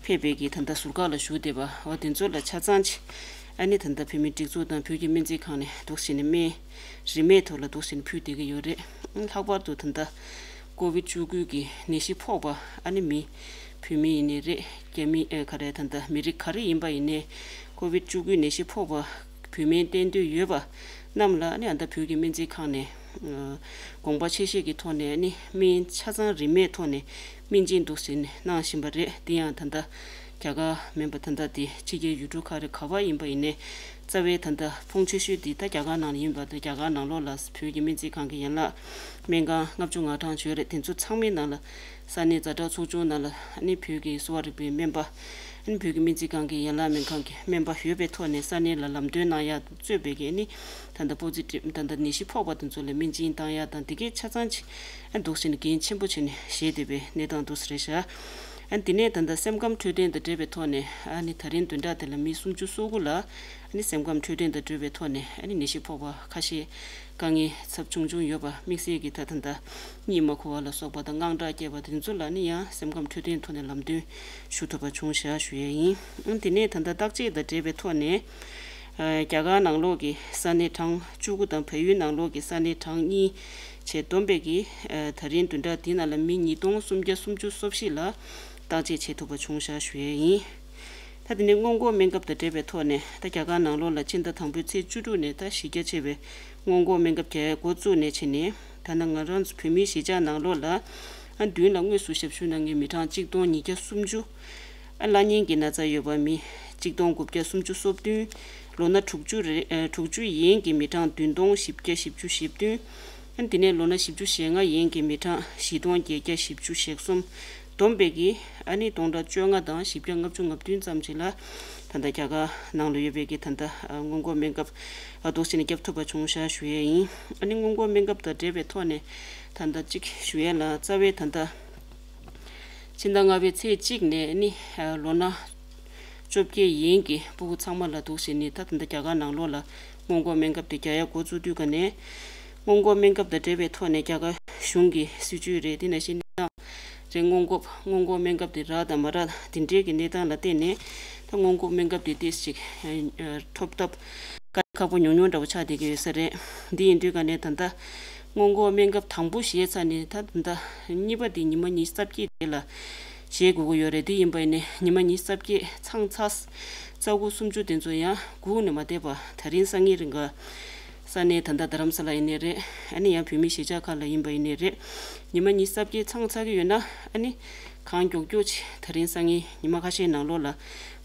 ཕེབས་པའི་གི་ད་ལྟ་ཟུར་བཀག་ལ་བཞུགས་བསྡད་པ་འོ་དེ་ཚོ་ལ་ཆ་ཚང་ཅིག་ཨ་ནི་ད་ལྟ་བོད་མིའི་སྒྲིག་འཛུགས་དང་བོད་ཀྱི་སྨན་རྩིས་ཁང་ནས་འདུག་ཟེར་ནས་སྨན་རིན་མེད་ཐོག་ལ་འདུག་ཟེར་ནས་ཕུལ་བསྡད་ཀྱི་ཡོད་རེད། ལྷག་པར་དུ་ད་ལྟ་ཀོ་བིད་བཅུ་དགུ་གི་ནད་གཞི་ཕོག་པ་ཨ་ནི་མི་བོད་མི་ཡིན་ནའི་རེད། རྒྱ་མི་ཨེ་ག་རེ་ད་ལྟ་མི་རིགས་ག་རེ་ཡིན་པ་ཡིན་ནའི་ཀོ་བིད་བཅུ་དགུ་ནད་གཞི་ཕོག་པ་བོད་སྨན་བསྟེན་འདོད་ཡོད་པ་རྣམས་ལ་ཨ་ནི་ཨ་ད་བོད་ཀྱི་སྨན་རྩིས་ཁང་ནས་དགོངས་པ་ཆེ་བཞེས་ཀྱི་ཐོག་ནས་ཨ་ནི་སྨན་ཆ་ཚང་རིན་མེད་ཐོག་ནས་སྨན་སྦྱིན་འདུག་ཟེར་ནས་གནང་བཞིན་པ་རེད། དེ་ཡང་ད་ལྟ་རྒྱ་གར་མིན་པ་ད་ལྟ་དེ་ཕྱི་རྒྱལ་ཡུལ་གྲུ་ཁག་རེ་ག་བ་ཡིན་པ་ཡིན་ནའི་རྩ་བའི་ད་ལྟ་ཕོངས་ཆེ་ཤོས་འདི་ད་རྒྱ་གར་ནང་ལ་ཡིན་པ་དང་། རྒྱ་གར་ནང་ལོགས་ལ་བོད་ཀྱི་སྨན་རྩིས་ཁང་གི་ཡན་ལག་སྨན་ཁང་ལྔ་བཅུ་ང་གྲངས་ཡོད་རེད། དེ་ཚོ་ཚང་མའི་ནང་ལ་ས་གནས་ཛ་དྲག་ཚོགས་ཆུང་ནང་ལ་ཨ་ནི་བོད་ཀྱི་གསོ་བ་རིག་པའི་སྨན་པ་ཨ་ནི་བོད་ཀྱི་སྨན་རྩིས་ཁང་གི་ཡན་ལག་སྨན་ཁང་གི་སྨན་པ་ཡོད་པའི་ཐོག་ནས་ས་གནས་ལ་ལམ་སྟོན་གནང་ཡག་གཙོས་པའི་གི་ཨ་ནི་ད་ལྟ་པོ་ཛི་ཊིབ་ད་ལྟ་ནད་གཞི་ཕོག་པ་དེ་ཚོ་ལ་སྨན་སྦྱིན་བཏང་ཡག་དང་དེ་གའི་ཆ་ཚང་ཅིག་ཨ་འདུག་ཟེར་ནས་འགན་ཆེན་པོ་བྱས་ནས་བཞེས་བསྡད་པའི་གནས་སྟངས་འདུག་ཟེར་ཤག་ཨ་ནི་དེ་ནས་ད་ལྟ་སེམས་ཁམས་འཕྲོད་བསྟེན་དང་འབྲེལ་བའི་ཐོག་ནས་ཨ་ནི་ད་རིང་བདུན་ཕྲག་དེ་ལ་མི་སུམ་ཅུ་སོ་དགུ་ལ་ཨ་ནི་སེམས་ཁམས་འཕྲོད་བསྟེན་དང་འབྲེལ་བའི་ཐོག་ནས་ཨ་ནི་ནད་གཞི་ཕོག་པ་ཁ་ཤས་དཀའ་ངལ་ཚབས་ཆུང་ཆུང་ཡོད་པ། དམིགས་བསལ་གྱི་ད་ད་ལྟ་གཉིད་མ་ཁུག་པ་ལ་སོགས་པ་དང་དངངས་སྐྲག་སྐྱེས་པ་དེ་ཚོ་ལ་ནི་ཡང་སེམས་ཁམས་འཕྲོད་བསྟེན་ཐོག་ནས་ལམ་སྟོན་ཞུ་ཐུབ་པ་བྱུང་ཤག་ཞུ་ཡས་ཡིན། ཨ་དེ་ནས་ད་ལྟ་བརྟག་དཔྱད་དང་འབྲེལ་བའི་ཐོག་ནས་ཨ་རྒྱ་གར་ནང་ལོགས་ཀྱི་ས་གནས་གྲངས་བཅུ་དགུ་དང་བལ་ཡུལ་ནང་ལོགས་ཀྱི་ས་གནས་གྲངས་གཉིས་བྱས། བསྡོམས་པས་ཀྱི་ཨ་ད་རིང་བདུན་ཕྲག་འདི་ནང་ལ་མི་ཉིས་སྟོང་སུམ་བརྒྱ་སུམ་ཅུ་སོ་བཞི་ལ་བརྟག་དཔྱད་བྱེད་ཐུབ་པ་བྱུང་ཤག་ཞུ་ཡས་ཡིན། ད་དེ་ནས་སྔོན་འགོག་སྨན་ཁབ་དང་འབྲེལ་བའི་ཐོག་ནས་ད་རྒྱ་གར་ནང་ལོགས་ལ་ཕྱི་ཟླ་དང་པོའི་ཚེས་བཅུ་དྲུག་ནས་ད་གཞི་རྒྱ་ཆེ་བའི་སྔོན་འགོག་སྨན་ཁབ་རྒྱག་ཡ་འགོ་བཙུགས་ནས་བྱས་ནས། ད་ནང་ང་རང་ཚོ་བོད་མིའི་གཞིས་ཆགས་ནང་ལོགས་ལ་ཨ་མདུན་ལ་དངོས་སུ་ཞབས་ཞུ་གནང་མཁན་མི་གྲངས་གཅིག་སྟོང་ཉིས་བརྒྱ་སུམ་ཅུ། ཨ་གླ་རྙིང་གི་ན་ཚ་ཡོད་པ་མི་གཅིག་སྟོང་དགུ་བརྒྱ་སུམ་ཅུ་སོ་བདུན། ལོ་ན་དྲུག་ཅུ་རེ་ཨ་དྲུག་ཅུ་ཡན་གྱི་མི་གྲངས་བདུན་སྟོང་བཞི་བརྒྱ་བཞི་བཅུ་ཞེ་བདུན། ཨ་དེ་ནས་ལོ་ན་བཞི་བཅུ་ཞེ་ལྔ་ཡན་གྱི་མི་གྲངས་བཞི་སྟོང་བརྒྱད་བརྒྱ་བཞི་བཅུ་ཞེ་གསུམ། བསྡོམས་པས་ཀྱི་ཨ་ནི་སྟོང་ཕྲག་བཅོ་ལྔ་དང་བཞི་བརྒྱ་ལྔ་བཅུ་ང་བདུན་ཙམ་ཞིག་ལ་ད་ལྟ་རྒྱ་གར་ནང་ལ་ཡོད་པའི་གི་ད་ལྟ་ཨ་སྔོན་འགོག་སྨན་ཁབ་ཨ་འདུག་སེ་ནས་བརྒྱབ་ཐུབ་པ་བྱུང་ཤག་ཞུ་ཡས་ཡིན། ཨ་ནི་སྔོན་འགོག་སྨན་ཁབ་དང་འབྲེལ་བའི་ཐོག་ནས་ད་ལྟ་གཅིག་ཞུ་ཡས་ལ། རྩ་བའི་ད་ལྟ་ཕྱི་ཟླ་ལྔ་པའི་ཚེས་གཅིག་ནས་ཨ་ནི་ཨ་ལོ་ན་བཅོ་བརྒྱད་ཡན་གྱི་ཕྲུ་གུ་ཚང་མ་ལ་འདུག་སེ་ནས་ད་ད་ལྟ་རྒྱ་གར་ནང་ལོགས་ལ་སྔོན་འགོག་སྨན་ཁབ་དེ་རྒྱག་ཡ་འགོ་བཙུགས་དུས་ཀ་ནས། སྔོན་འགོག་སྨན་ཁབ་དང་འབྲེལ་བའི་ཐོག་ནས་རྒྱ་གར་གཞུང་གི་སྲིད་ཇུས་རེད། དེ་ནང་བཞིན་གནས་སྟངས་རེད། སྔོན་འགོག་སྔོན་འགོག་སྨན་ཁབ་དེ་རག་དང་མ་རག་དེ་འདྲའི་གི་གནས་སྟངས་ལ་བལྟས་ནས་ད་སྔོན་འགོག་སྨན་ཁབ་དེ་ཏོག་ཙམ་ཅིག་ཐོབ་ཐབས་དཀའ་ཁག་པོ་ཉུང་ཉུང་འདྲ་བོ་ཆགས་བསྡད་ཀྱི་ཡོད་ས་རེད། འདི་ཡིན་དུས་ཀ་ནས་ད་ལྟ་སྔོན་འགོག་སྨན་ཁབ་དང་པོ་བཞེས་ཚར་ནས་ད་ད་ལྟ་གཉིས་པ་དེ་ཉི་མ་ཉི་ཤུ་རྩ་བརྒྱད་དེ་ལ་བཞེས་དགོས་ཀྱི་ཡོད་རེད། དེ་ཡིན་པ་ཡིན་ནའི་ཉི་མ་ཉི་ཤུ་རྩ་བརྒྱད་ཚང་ཚར། རྩ་དགུ་སུམ་ཅུ་དེ་ཚོ་ཡང་སྒུག་ནས་མ་བསྡད་པ་ད་རིང་སང་ཉིན་རིང་ག་ས་གནས་ད་ལྟ་རྡ་རམ་ས་ལ་ཡིན་ནའི་རེད། ཨ་ནི་ཡང་བོད་མིའི་གཞིས་ཆགས་ཁག་ལ་ཡིན་པ་ཡིན་ནའི་རེད། ཉི་མ་ཉི་ཤུ་རྩ་བརྒྱད་ཚང་ཚར་གྱི་ཡོད་ན་ཨ་ནི་གང་མགྱོགས་མགྱོགས་ཅིག་ད་རིང་སང་ཉིན་ཉི་མ་ཁ་ཤས་ནང་ལོགས་ལ་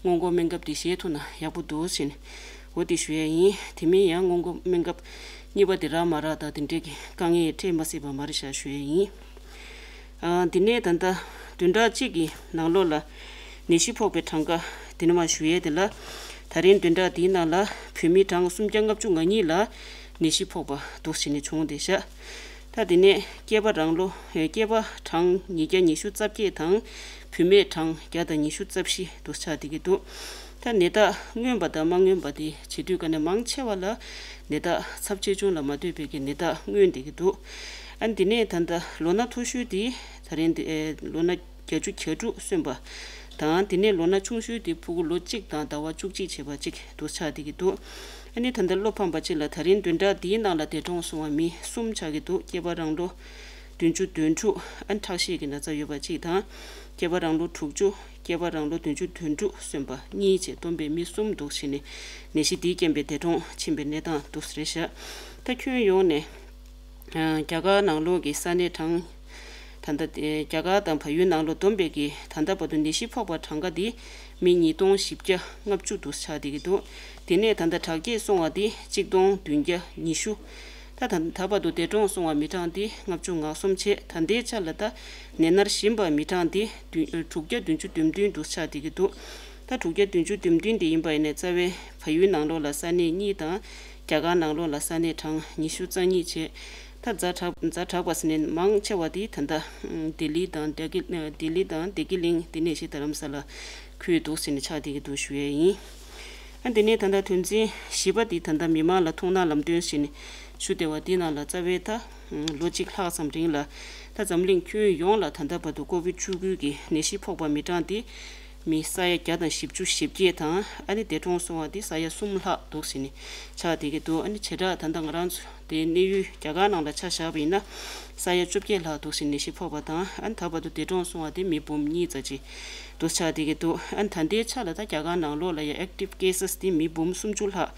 སྔོན་འགོག་སྨན་ཁབ་དེ་བཞེས་ཐུབ་ན་ཡག་པོ་འདུག་ཟེར་ནས་འོ་དེ་ཞུ་ཡས་ཡིན། དེ་མིན་ཡང་སྔོན་འགོག་སྨན་ཁབ་གཉིས་པ་དེ་རག་མ་རག་དང་དེ་འདྲའི་གི་དཀའ་ངལ་འཕྲད་མ་སྲིད་པ་མ་རེད་ཤག་ཞུ་ཡས་ཡིན། ཨ་འདི་ནས་ད་ལྟ་བདུན་ཕྲག་གཅིག་གི་ནང་ལོགས་ལ་ནད་གཞི་ཕོག་པའི་གྲངས་ཀ་འདི་ནས་མར་ཞུ་ཡས་དེ་ལ། ད་རིང་བདུན་ཕྲག་འདིའི་ནང་ལ་བོད་མི་གྲངས་སུམ་བརྒྱ་ལྔ་བཅུ་ང་གཉིས་ལ་ནད་གཞི་ཕོག་པ་འདུག་སེ་ནས་བྱུང་བསྡད་ཤག་ད་དེ་ནས་སྐྱེས་པ་རང་ལོ་སྐྱེས་པ་གྲངས་ཉིས་བརྒྱ་ཉི་ཤུ་རྩ་བརྒྱད་དང་བུད་མེད་གྲངས་བརྒྱ་དང་ཉི་ཤུ་རྩ་བཞི་འདུག་ཆགས་བསྡད་ཀྱི་འདུག་ད་ནད་རྟགས་མངོན་པ་དང་མ་མངོན་པ་དེ་བྱེད་དུས་ཀ་ནས་མང་ཆེ་བ་ལ་ནད་རྟགས་ཚབས་ཆེ་ཆུང་ལ་མ་ལྟོས་པའི་གི་ནད་རྟགས་མངོན་བསྡད་ཀྱི་འདུག་ཨ་ནི་དེ་ནས་ད་ལྟ་ལོ་ན་མཐོ་ཤོས་དེ་ད་རིང་འདི་ཨེ་ལོ་ན་བརྒྱད་ཅུ་གྱ་དྲུག་སོན་པ་དང་དེ་ནས་ལོ་ན་ཆུང་ཤོས་དེ་ཕྲུ་གུ་ལོ་གཅིག་དང་ཟླ་བ་བཅུ་གཅིག་བྱས་པ་གཅིག་འདུག་ཆགས་བསྡད་ཀྱི་འདུག་ཨ་ནི་ད་ལྟ་བློ་ཕམ་པ་གཅིག་ལ་ད་རིང་བདུན་ཕྲག་འདིའི་ནང་ལ་འདས་གྲོངས་སོང་བ་མི་གསུམ་ཆགས་ཀྱི་འདུག་སྐྱེས་པ་རང་ལོ་བདུན་ཅུ་དོན་དྲུག་ཨ་ནི་ཁྲག་ཤེད་ཀྱི་ན་ཚ་ཡོད་པ་གཅིག་དང་། སྐྱེས་པ་རང་ལོ་དྲུག་ཅུ། སྐྱེས་པ་རང་ལོ་བདུན་ཅུ་དོན་དྲུག་སོན་པ་གཉིས་བཅས་བསྡོམས་པའི་མི་གསུམ་འདུག་ཕྱིན་ནས་ནད་གཞི་འདིའི་རྐྱེན་པས་འདས་གྲོངས་ཕྱིན་པའི་གནས་སྟངས་འདུག་རེད་ཤག་ད་ཁྱོན་ཡོངས་ནས་ཨ་རྒྱ་གར་ནང་ལོགས་ཀྱི་ས་གནས་གྲངས་ད་ལྟ་དེ་རྒྱ་གར་དང་བལ་ཡུལ་ནང་ལོགས་བསྡོམས་པའི་གི་ད་ལྟ་བར་དུ་ནད་གཞི་ཕོག་པ་གྲངས་ཀ་དེ་མི་ཉིས་སྟོང་བཞི་བརྒྱ་ལྔ་བཅུ་འདུག་ཆགས་བསྡད་ཀྱི་འདུག་དེ་ནས་ད་ལྟ་དྲག་སྐྱེད་སོང་བ་དེ་གཅིག་སྟོང་བདུན་བརྒྱ་ཉི་ཤུ། ད་ད་ད་བར་དུ་འདས་གྲོངས་སོང་བ་མི་གྲངས་དེ་ལྔ་བཅུ་ང་གསུམ་བྱས། ད་ལྟའི་ཆ་ལ་ད་ནད་མནར་བཞིན་པ་མི་གྲངས་དེ་བདུན་དྲུག་བརྒྱ་བདུན་ཅུ་དོན་བདུན་འདུག་ཆགས་བསྡད་ཀྱི་འདུག་ད་དྲུག་བརྒྱ་བདུན་ཅུ་དོན་བདུན་དེ་ཡིན་པ་ཡིན་ནའི་རྩ་བའི་བལ་ཡུལ་ནང་ལོགས་ལ་ས་གནས་གཉིས་དང་རྒྱ་གར་ནང་ལོགས་ལ་ས་གནས་གྲངས་ཉི་ཤུ་རྩ་གཉིས་བྱས། ད་ཛ་དྲག་ཛ་དྲག་པ་ཟེར་ནས་མང་ཆེ་བ་དེ་ད་ལྟ་ལྡི་ལི་དང་ལྡི་ལི་དང་བདེ་སྐྱིད་གླིང་དེ་ནས་ཤི་ད་རམ་ས་ལ་ཁུལ་འདུག་ཟེར་ནས་ཆགས་བསྡད་ཀྱི་འདུག་ཞུ་ཡས་ཡིན། ཨ་འདི་ནས་ད་ལྟ་དོན་ཚན་བཞི་པ་འདི་ད་ལྟ་མི་མང་ལ་ཐུགས་སྣང་ལམ་སྟོན་ཞུས་ནས་ཞུ་བདེ་བ་འདི་ནང་ལ་རྩ་བའི་ད་ལོ་གཅིག་ལྷག་ཙམ་རིང་ལ་ད་འཛམ་གླིང་ཁྱོན་ཡོངས་ལ་ད་ལྟ་བར་དུ་ཀོ་བིད་བཅུ་དགུ་གི་ནད་གཞི་ཕོག་པ་མི་གྲངས་འདི་མི་ས་ཡ་བརྒྱ་དང་བཞི་བཅུ་ཞེ་བརྒྱད་དང་ཨ་ནི་འདས་གྲོངས་སོང་བ་འདི་ས་ཡ་གསུམ་ལྷག་འདུག་ཟེར་ནས་ཆགས་བསྡད་ཀྱི་འདུག་ཨ་ནི་བྱེ་བྲག་ད་ལྟ་ང་རང་ཚོ་དེའི་གནས་ཡུལ་རྒྱ་གར་ནང་ལ་ཆ་བཞག་པ་ཡིན་ན་ས་ཡ་བཅོ་བརྒྱད་ལྷག་འདུག་ཟེར་ནད་གཞི་ཕོག་པ་དང་ཨ་ནི་ད་བར་དུ་འདས་གྲོངས་སོང་བ་དེ་མི་འབུམ་གཉིས་ཙམ་ཅིག་འདུག་ཆགས་བསྡད་ཀྱི་འདུག་ཨ་ནི་ད་ལྟའི་ཆ་ལ་ད་རྒྱ་གར་ནང་ལོགས་ལ་ཡ་active cases་དེ་མི་འབུམ་སུམ་ཅུ་ལྷག་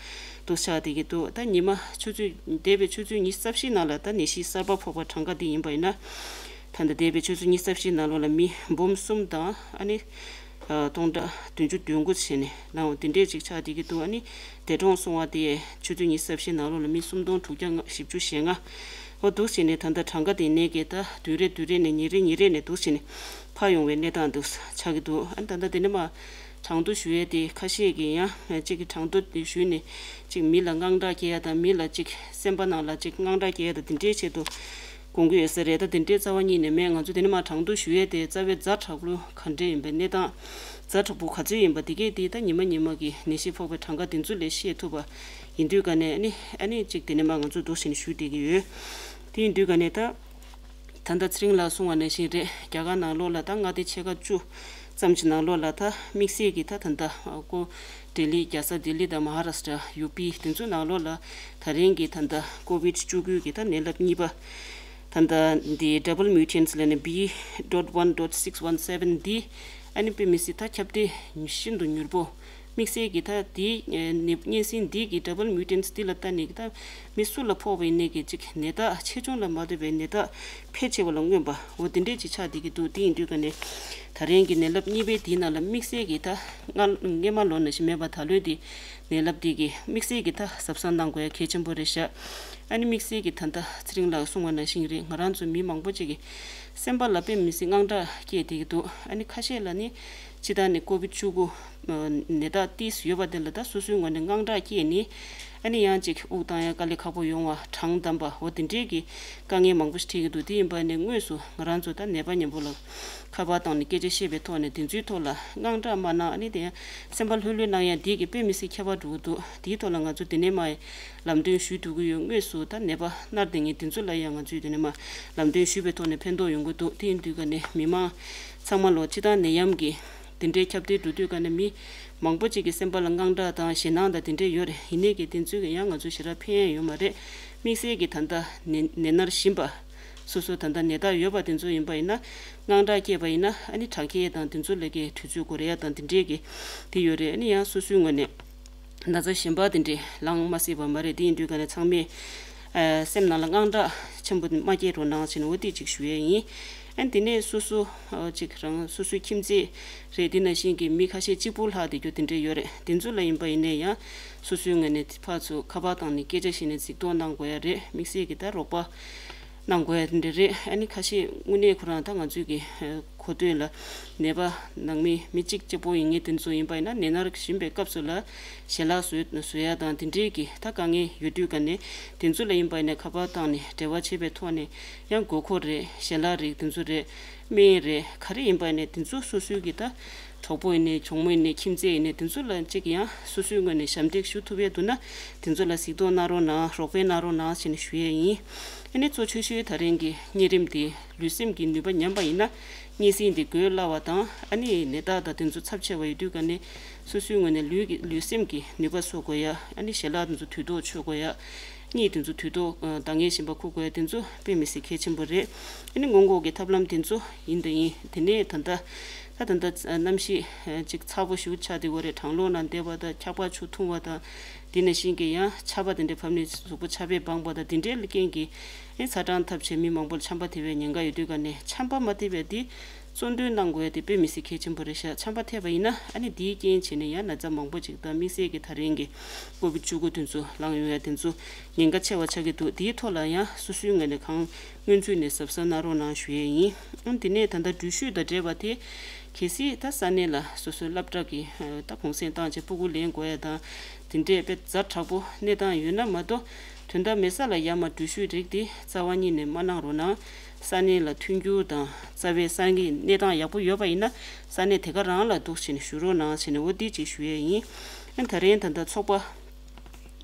འདུག་ཆགས་བསྡད་ཀྱི་འདུག་ད་ཉི་མ་ཆུ་ཚོད་འདས་པའི་ཆུ་ཚོད་ཉི་ཤུ་རྩ་བཞི་ནང་ལ་ད་ནད་གཞི་གསར་པ་ཕོག་པ་གྲངས་ཀ་དེ་ཡིན་པ་ཡིན་ན་ད་ལྟ་འདས་པའི་ཆུ་ཚོད་ཉི་ཤུ་རྩ་བཞི་ནང་ལོགས་ལ་མི་འབུམ་གསུམ་དང་ཨ་ནི་སྟོང་ཕྲག་བདུན་ཅུ་དོན་དགུ་བྱས་ནས་ནའོ་དེ་འདྲས་ཅིག་ཆགས་བསྡད་ཀྱི་འདུག་ཨ་ནི་འདས་གྲོངས་སོང་བ་དེ་ཆུ་ཚོད་ཉི་ཤུ་རྩ་བཞི་ནང་ལོགས་ལ་མི་སུམ་སྟོང་དྲུག་བརྒྱ་བཞི་བཅུ་ཞེ་ལྔ། འོ་འདུག་བྱས་ནས་ད་ལྟ་གྲངས་ཀ་དེ་ནས་ཀྱི་ད་བདུན་རེ་བདུན་རེ་ནས་ཉིན་རེ་ཉིན་རེ་ནས་འདུག་བྱས་ནས་འཕར་ཡོང་བའི་གནས་སྟངས་འདུག་ཆགས་ཀྱི་འདུག་ཨ་ནི་ད་ལྟ་དེ་ནས་མ་གྲངས་ཐོ་ཞུ་ཡས་དེ་ཁ་ཤས་ཀྱིས་ཡང་གཅིག་གི་གྲངས་ཐོ་དེ་ཞུས་ནས་གཅིག་མི་ལ་དངངས་སྐྲག་སྐྱེ་ཡ་དང་མི་ལ་གཅིག་སེམས་པ་ནང་ལ་གཅིག་དངངས་སྐྲག་སྐྱེ་ཡ་དང་དེ་འདྲའི་ཆེད་དུ། དགོངས་ཀྱི་ཡོད་ས་རེད། ད་དེ་འདྲའི་རྩ་བ་ཉིད་ནས་མེད། ང་ཚོ་དེ་ནས་མར་གྲངས་ཐོ་ཞུ་ཡས་དེ་རྩ་བའི་ཛ་དྲག་པོ་ག་འདྲས་ཡིན་པའི་གནས་སྟངས་ཛ་དྲག་པོ་ག་ཚོད་ཡིན་པ་དེ་གས་དེ་ད་ཉི་མ་ཉི་མ་གི་ནད་གཞི་ཕོག་པའི་གྲངས་ཀ་དེ་ཚོ་ལས་ཤེས་ཐུབ་པ་ཡིན་དུས་ག་ནས་ཨ་ནི་ཨ་ནི་གཅིག་དེ་ནས་མར་ང་ཚོ་འདུག་བྱས་ནས་ཞུ་བསྡད་ཀྱི་ཡོད། དེ་ཡིན་དུས་ག་ནས་ད་ད་ལྟ་ཚེ་རིང་ལགས་གསུང་བ་ནང་བཞིན་རེད། རྒྱ་གར་ནང་ལོགས་ལ་ད་མངའ་སྡེ་ཕྱེད་ཀ་བཅུ་ཙམ་གྱི་ནང་ལོགས་ལ་ད་དམིགས་བསལ་གྱི་ད་ད་ལྟ་ཀོ་ལྡི་ལི་རྒྱལ་ས་ལྡི་ལི་དང་མ་ཧཱ་རཱ་སྟྲ་ཡུ་པི་དེ་ཚོའི་ནང་ལོགས་ལ་ད་རིང་གི་ད་ལྟ་ཀོ་བིད་བཅུ་དགུ་གི་ད་ནད་རླབས་གཉིས་པ་ད་ལྟ་འདི་double mutants་ལབ་ནས་B dot one dot six one seven་འདི་ཨ་ནི་དཔེ་མི་སྲིད་ད་ཁྱབ་གདལ་ཤིན་ཏུ་མྱུར་པོ་དམིགས་བསལ་གྱི་ད་འདི་ནད་གཉན་སྲིན་འདི་གི་double mutants་འདི་ལ་ལྟ་ནས་ཀྱི་ད་མི་སུ་ལ་ཕོག་པ་ཡིན་ནའི་གི་གཅིག་ནད་རྟགས་ཆེ་ཆུང་ལ་མ་ལྟོས་པའི་ནད་རྟགས་ཕལ་ཆེ་བ་ལ་མངོན་པ་འོ་དེ་འདྲས་ཅིག་ཆགས་བསྡད་ཀྱི་འདུག་དེ་ཡིན་དུས་ཀ་ནས་ད་རིང་གི་ནད་རླབས་གཉིས་པའི་དེའི་ནང་ལ་དམིགས་བསལ་གྱི་ད་སྔ་སྔས་མ་ལོ་ནང་བཞིན་མེད་པ་ད་ལོའི་དེ་ནད་རླབས་དེ་གི་དམིགས་བསལ་གྱི་ད་གཟབ་གཟབ་གནང་དགོས་ཡ་གལ་ཆེན་པོ་རེད་ཤག་ཨ་ནི་དམིགས་བསལ་གྱི་ད་ལྟ་ཚེ་རིང་ལགས་གསུང་བ་ནང་བཞིན་རེད། ང་རང་ཚོ་མི་མང་པོ་ཅིག་གི་སེམས་པ་ལ་དཔེ་མི་སྲིད་དངངས་སྐྲག་སྐྱེས་བསྡད་ཀྱི་འདུག་ཨ་ནི་ཁ་ཤས་ལ་ནི་སྤྱི་བཏང་ནས་ཀོ་བིད་བཅུ་དགུ་ནད་རྟགས་ཏིས་ཡོད་པ་དེ་ལ་ད་སོ་སོའི་ངོས་ནས་དངངས་སྐྲག་སྐྱེས་ནས་ཨ་ནི་ཡང་ཅིག་དབུགས་བཏང་ཡ་དཀའ་ལས་ཁག་པོ་ཡོང་བ་གྲང་འདམ་པ་འོ་དེ་འདྲས་ཀྱི་དཀའ་ངལ་མང་པོ་ཞིག་འཕྲད་ཀྱི་འདུག་དེ་ཡིན་པ་ནས་དངོས་སུ་ང་རང་ཚོ་ད་ནད་པ་མཉམ་པོ་ལ་ཁ་པར་བཏང་ནས་སྐད་ཆ་བཤད་པའི་ཐོག་ནས་དེ་ཚོའི་ཐོག་ལ་དངངས་སྐྲག་མ་གནང་ཨ་ནི་དེ་ཡང་སེམས་པ་ལྷོད་ལྷོད་གནང་ཡ་འདི་གི་དཔེ་མི་སྲིད་ཁྱད་པར་འགྲོ་གི་འདུག་དེའི་ཐོག་ལ་ང་ཚོ་དེ་ནས་མ་ལམ་སྟོན་ཞུས་འདུག་གི་ཡོད། དངོས་སུ་ད་ནད་པ་མནར་བསྡད་མཁན་དེ་ཚོ་ལ་ཡང་ང་ཚོས་དེ་ནས་མ་ལམ་སྟོན་ཞུས་པའི་ཐོག་ནས་ཕན་ཐོགས་ཡོང་གི་འདུག་དེ་ཡིན་དུས་ཀ་ནས་མི་མང་ཚང་མ་ལོ་སྤྱི་བཏང་ནད་ཡམས་ཀྱི་དེ་འདྲའི་ཁྱབ་གདལ་འགྲོ་དུས་ཀ་ནས་མི་མང་པོ་ཅིག་གི་སེམས་པ་ལ་དངངས་སྐྲག་དང་ཞེད་སྣང་དང་དེ་འདྲས་ཡོད་རེད། ཡིན་ནའི་གི་དེ་ཚོས་ཀྱི་ཡང་ང་ཚོ་ཞེ་དྲག་ཕན་ཡས་ཡོད་མ་རེད། དམིགས་བསལ་གྱི་ད་ལྟ་ནད་ནད་མནར་བཞིན་པ་སོ་སོ་ད་ལྟ་ནད་རྟགས་ཡོད་པ་དེ་ཚོ་ཡིན་པ་ཡིན་ན་དངངས་སྐྲག་སྐྱེས་པ་ཡིན་ན་ཨ་ནི་དྲག་སྐྱེད་དང་དེ་ཚོ་ལ་གི་དུས་ཚོད་འགོར་ཡ་དང་དེ་འདྲས་ཀྱི་དེ་ཡོད་རེད། ཨ་ནི་ཡང་སོ་སོའི་ངོས་ནས་ན་ཚ་གཞན་པ་དེ་འདྲས་ལངས་མ་སྲིད་པ་མ་རེད། དེ་ཡིན་དུས་ཀ་ནས་ཚང་མས་ཨ་སེམས་ནང་ལ་དངངས་སྐྲག་ཆེན་པོ་མ་སྐྱེ་རོགས་གནང་ཞེས་ནས་འོ་དེ་ཅིག་ཞུ་ཡས་ཡིན། ཨ་ནི་དེ་ནས་སོ་སོ་ཨ་ཅིག་རང་སོ་སོའི་ཁྱིམ་མཚེས་རེད། དེ་ནང་བཞིན་གྱི་མི་ཁ་ཤས་གཅིག་པུ་ལྷག་བསྡད་རྒྱུ་དེ་འདྲས་ཡོད་རེད། དེ་ཚོ་ལ་ཡིན་པ་ཡིན་ནའི་ཡང་སོ་སོའི་ངོས་ནས་ཕར་ཚུར་ཁ་པར་བཏང་ནས་སྐད་ཆ་བཤད་ནས་གཟིགས་རྟོག་གནང་དགོས་ཡ་རེད། དམིགས་བསལ་གྱི་ད་རོགས་པ་གནང་དགོས་ཡ་དེ་འདྲ་རེད། ཨ་ནི་ཁ་ཤས་དངོས་གནས་ཁོ་རང་ད་ང་ཚོའི་གི་གོ་ཐོས་ལ་ནད་པ་ནང་མི་མི་གཅིག་གཅིག་པོ་ཡིན་མཁན་དེ་ཚོ་ཡིན་པ་ཡིན་ན་ནད་མནར་བཞིན་པའི་སྐབས་སུ་ལ་ཞལ་ལག་བཟོ་བཟོ་ཡ་དང་དེ་འདྲའི་གི་ད་དཀའ་ངལ་ཡོད་དུས་ཀ་ནས་དེ་ཚོ་ལ་ཡིན་པ་ཡིན་ན་ཁ་པར་བཏང་ནས་འབྲེལ་བ་བྱེད་པའི་ཐོག་ནས་ཡང་དགོས་མཁོ་རེད། ཞལ་ལག་རིགས་དེ་ཚོ་རེད། སྨན་རེད། ག་རེ་ཡིན་པ་ཡིན་ན་དེ་ཚོ་སོ་སོའི་གི་ད་ གྲོགས་པོ་ཡིན་ནའི་གྱོང་མོ་ཡིན་ནའི་ཁྱིམ་མཚེས་ཡིན་ནའི་དེ་ཚོ་ལ་གཅིག་ཡང་སོ་སོའི་ངོས་ནས་ཞབས་འདེགས་ཞུ་ཐུབ་ཡས་འདུག་ན། དེ་ཚོ་ལ་གཟིགས་རྟོག་གནང་རོགས་གནང་། རོགས་ཕན་གནང་རོགས་གནང་ཞེས་ནས་ཞུ་ཡས་ཡིན། ཨ་ནི་གཙོ་ཆེ་ཤོས་ད་རིང་གི་གཉན་རིམས་དེ་ལུས་སེམས་ཀྱི་ནུས་པ་ཉམས་པ་ཡིན་ན། གཉན་སྲིན་དེ་འགོས་སླ་བ་དང་། ཨ་ནི་ནད་རྟགས་དང་དེ་ཚོ་ཚབས་ཆེ་བ་ཡོད་དུས་ཀ་ནས་སོ་སོའི་ངོས་ནས་ལུས་ཀྱི་ལུས་སེམས་ཀྱི་ནུས་པ་གསོ་དགོས་ཡ། ཨ་ནི་ཞལ་ལག་དེ་ཚོ་དུས་ཐོག་མཆོད་དགོས་ཡ། གཉིད་དེ་ཚོ་དུས་ཐོག་ཨ་འདང་ངེས་བཞིན་པ་ཁུག་དགོས་ཡ། དེ་ཚོ་དཔེ་མི་སྲིད་གལ་ཆེན་པོ་རེད། ཨ་ནི་སྔོན་འགོག་གི་ཐབས་ལམ་དེ་ཚོ་ཡིན་དང་ཡིན། དེ་ནས་ད་ལྟ་ད་ད་ལྟ་གནམ་གཤིས་ཅིག་ཚ་པོ་ཞེ་པོ་ཆགས་བསྡད་ཡོད་རེད། གྲང་ལོག་ནང་བསྡད་པ་དང་། འཁྱག་པ་ཆུ་འཐུང་བ་དང་། དེ་ནང་བཞིན་གྱི་ཡང་ཆར་པ་དེ་འདྲ་བབས་ནས་གཟུགས་པོ་ཆར་པས་སྦངས་པ་དང་། དེ་འདྲའི་རྐྱེན་གྱིས་ཨེ་ཚ་གྲང་འཐབ་བྱས་མི་མང་པོ་ལ་ཆམ་པ་ཐེབས་པའི་ཉེན་ཁ་ཡོད་དུས་ཀ་ནས། ཆམ་པ་མ་ཐེབས་པའི་དེ་གཙོ་འདོན་གནང་དགོས་ཡ་དེ་དཔེ་མི་སྲིད་གལ་ཆེན་པོ་རེད་ཤག་ཆམ་པ་ཐེབས་པ་ཡིན་ན་ཨ་ནི་དེའི་རྐྱེན་བྱས་ནས་ཡང་ན་ཚ་མང་པོ་ཅིག་དང་། དམིགས་བསལ་གྱི་ད་རིང་གི་ཀོ་བིད་བཅུ་དགུ་དེ་ཚོ་ལངས་ཡོང་ཡ་དེ་ཚོ་ཉེན་ཁ་ཆེ་བ་ཆགས་ཀྱི་འདུག་དེའི་ཐོག་ལ་ཡང་སོ་སོའི་ངོས་ནས་གང་སྔོན་ཚུད་ནས་གཟབ་གཟབ་གནང་རོགས་གནང་ཞུ་ཡས་ཡིན། ཨ་དེ་ནས་ད་ལྟ་འགྲུལ་བཞུད་དང་འབྲེལ་བ་དེ་གལ་སྲིད་ད་ས་གནས་ལ་སོ་སོའི་སློབ་གྲྭ་གི་ད་གུང་སེང་བཏང་བྱས་སྤུ་གུ་ལེན་དགོས་ཡ་དང་། དེ་འདྲས་དཔེ་ཛ་དྲག་པོ་གནས་སྟངས་ཡོད་ན་མ་གཏོགས། དོན་དག་མེད་ས་ལ་ཡར་མར་འགྲུལ་བཞུད་རིགས་དེ་རྩ་བ་ཉིད་ནས་མ་གནང་རོགས་གནང་། ས་གནས་ལ་མཐུན་འགྱུར་དང་རྩ་བའི་ས་གནས་གནས་སྟངས་ཡག་པོ་ཡོད་པ་ཡིན་ན། ས་གནས་དེ་ག་རང་ལ་འདུག་བྱས་ནས་བཞུགས་རོགས་གནང་བྱས་ནས། འོ་འདི་གཅིག་ཞུ་ཡས་ཡིན། ཨ་ད་རིང་ད་ལྟ་ཚོགས་པ་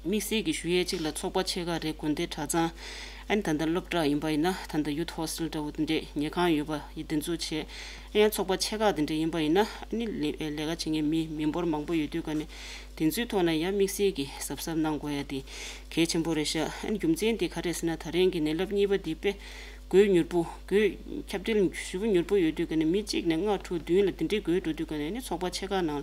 དམིགས་བསལ་གྱི་ཞུ་ཡས་གཅིག་ལ་ཚོགས་པ་ཆེ་ཁག་རེད། དགོན་སྡེ་གྲྭ་ཚང་། ཨ་ནི་ད་ལྟ་སློབ་གྲྭ་ཡིན་པ་ཡིན་ན་ད་ལྟ་ཡུཐ་ཧོ་སི་ཊལ་འདྲ་བོ་དེ་འདྲས་ཉལ་ཁང་ཡོད་པ་ཡི་དེ་ཚོ་བྱས། ཨ་ཡང་ཚོགས་པ་ཆེ་ཁག་དེ་འདྲས་ཡིན་པ་ཡིན་ན་ཨ་ནི་ལས་ལས་ཀ་བྱེད་མཁན་མི་མི་འབོར་མང་པོ་ཡོད་དུས་ཀ་ནས། དེ་ཚོའི་ཐོག་ནས་ཡང་དམིགས་བསལ་གྱི་གཟབ་གཟབ་གནང་དགོས་ཡ་དེ་གལ་ཆེན་པོ་རེད་ཤག་ཨ་ནི་རྒྱུ་མཚན་དེ་ག་རེ་ཟེར་ན། ད་རིང་གི་ནད་རླབས་གཉིས་པ་འདི་དཔེ་འགོས་མྱུར་པོ། འགོས་ཁྱབ་གདལ་ཞེ་པོ་མྱུར་པོ་ཡོད་དུས་ཀ་ནས། མི་གཅིག་ནས་ལྔ་དྲུག་བདུན་ལ་དེ་འདྲའི་འགོས་འགྲོ་དུས་ཀ་ནས། ཨ་ནི་ཚོགས་པ་ཆེ་ཁག་ནང་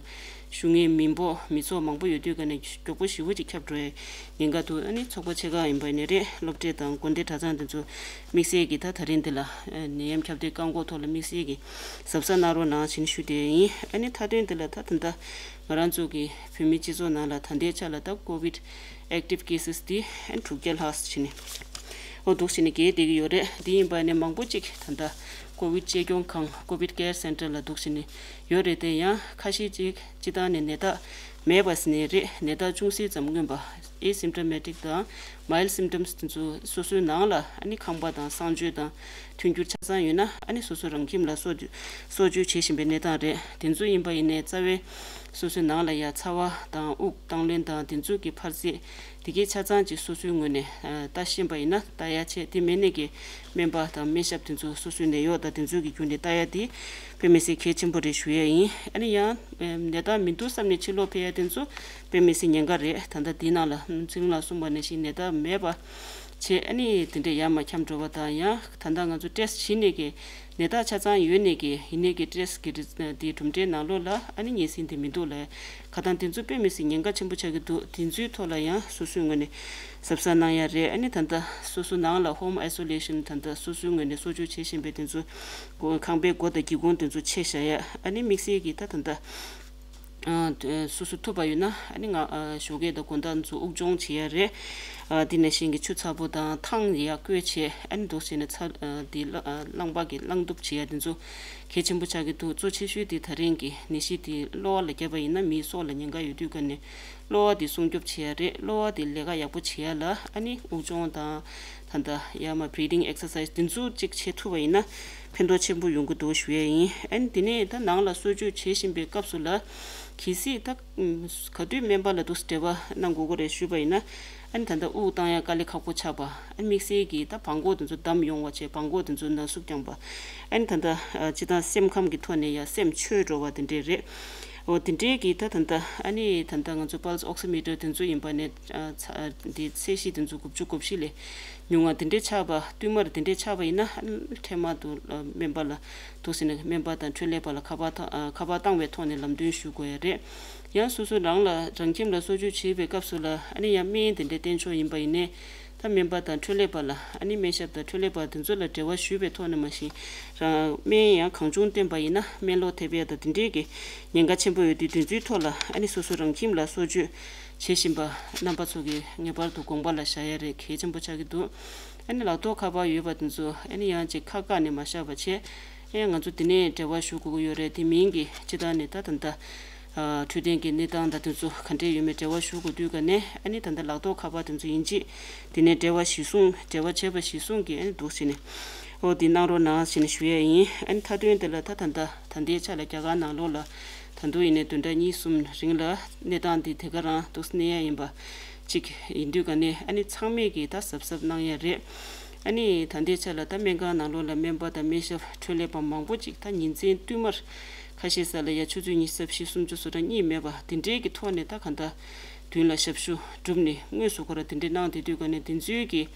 བཞུགས་མཁན་མི་འབོར་མི་ཚོགས་མང་པོ་ཡོད་དུས་ཀ་ནས་མགྱོགས་པོ་ཞེ་པོ་ཅིག་ཁྱབ་འགྲོ་ཡའི་ཉེན་ཁ་འདུག་ཨ་ནི་ཚོགས་པ་ཆེ་ཁག་ཡིན་པ་ཡིན་ནའི་རེད། སློབ་གྲྭ་དང་དགོན་སྡེ་གྲྭ་ཚང་དེ་ཚོ་དམིགས་བསལ་གྱི་ད་ད་རིང་འདི་ལ་ནད་ཡམས་ཁྱབ་གདལ་བཀག་འགོག་ཐོག་ལ་དམིགས་བསལ་གྱི་གཟབ་གཟབ་གནང་རོགས་གནང་ཞེས་ཞུ་བསྡད་ཡིན། ཨ་ནི་མཐའ་དོན་འདི་ལ་ད་ད་ལྟ་ང་རང་ཚོ་གི་བོད་མི་སྤྱི་ཚོགས་ནང་ལ་ད་ལྟའི་ཆ་ལ་ད་ཀོ་བིད་ཨེག་ཊིབ་ཀེ་སེ་སི་དེ་ཨ་ནི་དྲུག་བརྒྱ་ལྷག་ཙམ་ཕྱིན་ནས། ཨོ་འདུག་བྱས་ནས་རྒྱས་བསྡད་ཀྱི་ཡོད་རེད། འདི་ཡིན་པ་ནས་མང་པོ་ཅིག་ད་ལྟ་ཀོ་བིད་གཅེས་སྐྱོང་ཁང་ཀོ་བིད་ཀེར་སེན་ཊར་ལ་འདུག་བྱས་ནས་ཡོད་རེད་དེ། ཡང་ཁ་ཤས་ཅིག་སྤྱིར་བཏང་ནས་ནད་རྟགས་མེད་པ་ཟེར་ནས་རེད། ནད་རྟགས་ཅུང་ཟད་ཙམ་མངོན་པ། ཨེ་སིམ་ཊོ་མེ་ཊིག་དང་མའི་ལཌ་སིམ་ཊོམ་སི་དེ་ཚོ་སོ་སོའི་ནང་ལ་ཨ་ནི་ཁང་པ་དང་གསང་སྤྱོད་དང་མཐུན་འགྱུར་ཆ་ཚང་ཡོད་ན། ཨ་ནི་སོ་སོ་རང་ཁྱིམ་ལ་གསོ་བཅོས་གསོ་བཅོས་བྱེད་བཞིན་པའི་གནས་སྟངས་རེད། དེ་ཚོ་ཡིན་པ་ཡིན་ནའི་རྩ་བའི་སོ་སོའི་ནང་ལ་ཡ་ཚ་བ་དང་དབུགས་བཏང་ལེན་དང་དེ་ཚོ་གི་འཕར་ཚད་དེ་གའི་ཆ་ཚང་ཅིག་སོ་སོའི་ངོས་ནས་ལྟ་ཤེས་པ་ཡིན་ན་ལྟ་ཡ་བྱས། དེ་མེད་ནས་ཀྱི་སྨན་པ་དང་སྨན་ཞབས་དེ་ཚོ་སོ་སོའི་ནད་གཡོག་དང་དེ་ཚོ་གི་བརྒྱུད་ནས་ལྟ་ཡ་དེ་དཔེ་མི་སྲིད་གལ་ཆེན་པོ་རེད་ཞུ་ཡ་ཡིན། ཨ་ནི་ཡང་ནད་རྟགས་མི་འདུག་བསམ་ནས་ཕྱིར་ལོག་ཕེབས་ཡ་དེ་ཚོ་དཔེ་མི་སྲིད་ཉེན་ཁ་རེད། ད་ལྟ་འདི་ནང་ལ་ཚེ་རིང་ལགས་གསུངས་པ་ནང་བཞིན་ནད་རྟགས་མེད་པ་བྱས། ཨ་ནི་དེ་འདྲས་ཡར་མར་འཁྱམས་འགྲོ་བ་དང་། ཡང་ད་ལྟ་ང་ཚོ་ཊེ་སི་ཊི་བྱེད་ནས་ཀྱི་ནད་རྟགས་ཆ་ཚང་ཡོད་ནས་ཀྱི་ཡིན་ནས་ཀྱི་ཊེ་སི་ཊི་གི་རི་དེ་གྲུབ་འབྲས་ནང་ལོགས་ལ་ཨ་ནི་གཉན་སྲིན་དེ་མི་འདུག་ལབ་ཁ་ཐང་དེ་ཚོ་དཔེ་མི་སྲིད་ཉེན་ཁ་ཆེན་པོ་ཆགས་ཀྱི་འདུག་དེ་ཚོའི་ཐོག་ལ་ཡང་སོ་སོའི་ངོས་ནས་གཟབ་གཟབ་གནང་ཡ་རེད། ཨ་ནི་ད་ལྟ་སོ་སོ་ནང་ལ་ཧོམ་ཨའི་སོ་ལེ་ཤན་ད་ལྟ་སོ་སོའི་ངོས་ནས་གསོ་བཅོས་བྱེད་བཞིན་པའི་དེ་ཚོ་སྒོ་ཁང་པའི་སྒོ་དང་སྒེའུ་ཁུང་དེ་ཚོ་ཕྱེ་བཞག་ཡ། ཨ་ནི་དམིགས་བསལ་གྱི་ད་ད་ལྟ་ཨ་སོ་སོ་ཐུབ་པ་ཡོད་ན་ཨ་ནི་ང་ཨ་ཞོགས་ཀས་དང་དགོང་དག་ཚོ་དབུགས་སྦྱོང་བྱེད་ཡ་རེད། ཨ་དེ་ནང་བཞིན་གྱི་ཆུ་ཚ་པོ་དང་ཐང་ཡར་བསྐོལ་བྱས། ཨ་ནི་འདུག་བྱས་ནས་ཚ་ཨ་དེ་རླངས་ཨ་རླངས་པ་གི་རླངས་གཏུབ་བྱེད་ཡ་དེ་ཚོ་གལ་ཆེན་པོ་ཆགས་ཀྱི་འདུག་གཙོ་ཆེ་ཤོས་དེ་ད་རིང་གི་ནད་གཞི་དེ་གློ་བ་ལ་བརྒྱབ་པ་ཡིན་ན་མིའི་སྲོག་ལ་ཉེན་ཁ་ཡོད་དུས་ཀ་ནས་གློ་བ་དེ་སྲུང་སྐྱོབ་བྱེད་ཡ་རེད། གློ་བ་དེ་ལས་ཀ་ཡག་པོ་བྱེད་ཡ་ལ་ཨ་ནི་དབུགས་སྦྱོང་དང་ད་ལྟ་ཡར་མར་བི་རི་དིང་ཨེག་སར་སའི་སི་དེ་ཚོ་གཅིག་བྱེད་ཐུབ་པ་ཡིན་ན་ཕན་ཐོགས་ཆེན་པོ་ཡོང་གི་འདུག་ཞུ་ཡ་ཡིན། ཨ་ནི་དེ་ནས་ད་ནང་ལ་གསོ་བཅོས་བྱེད་བཞིན་པའི་སྐབས་སུ་ལ་གལ་སྲིད་ད་ག་དུས་སྨན་པ་ལ་འདུག་འབྲེལ་བ་གནང་དགོས་ཀྱི་རེད་ཞུས་པ་ཡིན་ན། ཨ་ནི་ད་ལྟ་དབུགས་བཏང་ཡ་དཀའ་ལས་ཁག་པོ་ཆགས་པ། ཨ་ནི་དམིགས་བསལ་གྱིས་ད་བྲང་ཁོག་དེ་ཚོ་བསྡམས་ཡོང་བ་བྱས། བྲང་ཁོག་དེ་ཚོ་ན་ཟུག་རྐྱང་པ། ཨ་ནི་ད་ལྟ་ཨ་སྤྱིར་བཏང་སེམས་ཁམས་ཀྱི་ཐོག་ནས་ཡ་སེམས་འཆོལ་འགྲོ་བ་དེ་འདྲས་རེད། འོ་དེ་འདྲས་ཀྱིས་ད་ད་ལྟ་ཨ་ནི་ད་ལྟ་ང་ཚོ་པལ་སི་ཨོག་སི་མི་ཊར་དེ་ཚོ་ཡིན་པ་ནས་ཨ་ཚ་ཨ་འདི་ཚད་གཞི་དེ་ཚོ་དགུ་བཅུ་གོ་བཞི་ལས་ཉུང་བ་དེ་འདྲས་ཆགས་པ། བསྟུད་མར་དེ་འདྲས་ཆགས་པ་ཡིན་ན། ཨ་ནི་འཕྲལ་མར་དུ་ཨ་སྨན་པ་ལ་འདུག་ཟེར་ནས་སྨན་པ་དང་འཕྲོད་ལས་པ་ལ་ཁ་པར་ཐོ་ཨ་ཁ་པར་བཏང་བའི་ཐོག་ནས་ལམ་སྟོན་ཞུ་དགོས་ཡ་རེད། ཡང་སོ་སོ་རང་ལ་རང་ཁྱིམ་ལ་གསོ་བཅོས་བྱེད་པའི་སྐབས་སུ་ལ་ཨ་ནི་ཡང་སྨན་དེ་འདྲའི་བསྟེན་ཆོག་ཡིན་པ་ཡིན་ནའི། ད་སྨན་པ་དང་འཕྲོད་ལས་པ་ལ་ཨ་ནི་སྨན་ཞབས་དང་འཕྲོད་ལས་པ་དེ་ཚོ་ལ་འབྲེལ་བ་ཞུས་པའི་ཐོག་ནས་མ་གཞི་རང་སྨན་ཡང་གང་བྱུང་བསྟེན་པ་ཡིན་ན་སྨན་ལོག་ཐེབས་ཡ་དང་དེ་འདྲའི་གི་ཉེན་ཁ་ཆེན་པོ་ཡོད་དུས། དེ་ཚོའི་ཐོག་ལ་ཨ་ནི་སོ་སོ་རང་ཁྱིམ་ལ་གསོ་བཅོས་བྱེད་བཞིན་པ་རྣམ་པ་ཚོ་གིས་ངེས་པར་དུ་དགོངས་པ་ལ་བཞག་ཡ་རེད། གལ་ཆེན་པོ་ཆགས་ཀྱི་འདུག་ཨ་ནི་ལག་ཐོགས་ཁ་པར་ཡོད་པ་དེ་ཚོ་ཨ་ནི་ཡང་ཅིག་ཁ་བཀག་ནས་མ་བཞག་པ་བྱས། ཨེ་ང་ཚོ་འདི་ནས་འབྲེལ་བ་ཞུ་དགོས་ཀྱི་ཡོད་རེད། དེ་མིན་གྱི་སྤྱིར་བཏང་ནས་ད་ད་ལྟ་ཨ་འཕྲོད་བསྟེན་གྱི་གནས་སྟངས་དང་དེ་ཚོ་ག་འདྲས་ཡོད་མེད་འབྲེལ་བ་ཞུ་དགོས་དུས་ཀ་ནས། ཨ་ནི་ད་ལྟ་ལག་ཐོགས་ཁ་པར་དེ་ཚོ་ཡིན་གཅིག་འདི་ནས་འབྲེལ་བ་གཞིར་བཟུང་འབྲེལ་བ་བྱས་པ་གཞིར་བཟུང་གིས་ཨ་ནི་འདུག་བྱས་ནས་ཨོ་འདི་གནང་རོགས་གནང་ཞེས་ནས་ཞུ་ཡས་ཡིན། ཨ་ནི་མཐའ་དོན་དེ་ལ་ད་ད་ལྟ་ད་ལྟའི་ཆ་ལ་རྒྱ་གར་ནང་ལོགས་ལ་ ད་དུང་ཡིན་ནའི་བདུན་ཕྲག་གཉིས་གསུམ་རིང་ལ་གནས་སྟངས་འདི་དེ་ག་རང་འདུག་སེ་གནས་ཡ་ཡིན་པ་གཅིག་ཡིན་དུས་ག་ནས་ཨ་ནི་ཚང་མས་ཀྱིས་ད་གཟབ་གཟབ་གནང་ཡ་རེད། ཨ་ནི་ད་ལྟའི་ཆ་ལ་ད་སྨན་ཁང་ནང་ལོགས་ལ་སྨན་པ་དང་སྨན་ཞབས་འཕྲོད་ལས་པ་མང་པོ་ཅིག་ད་ཉིན་མཚན་བསྟུད་མར་ཁ་ཤས་ས་ལ་ཡ་ཆུ་ཚོད་ཉི་ཤུ་རྩ་བཞི་སུམ་ཅུ་སོ་གྲངས་གཉིད་མེད་པ་དེ་འདྲའི་གི་ཐོག་ནས་ད་ག་འདྲ་མདུན་ལ་ཞབས་ཞུ་བསྒྲུབས་ནས་དངོས་སུ་ཁོ་ར་དེ་འདྲའི་གནང་བསྡད་དུས་ག་ནས་དེ་ཚོའི་གི་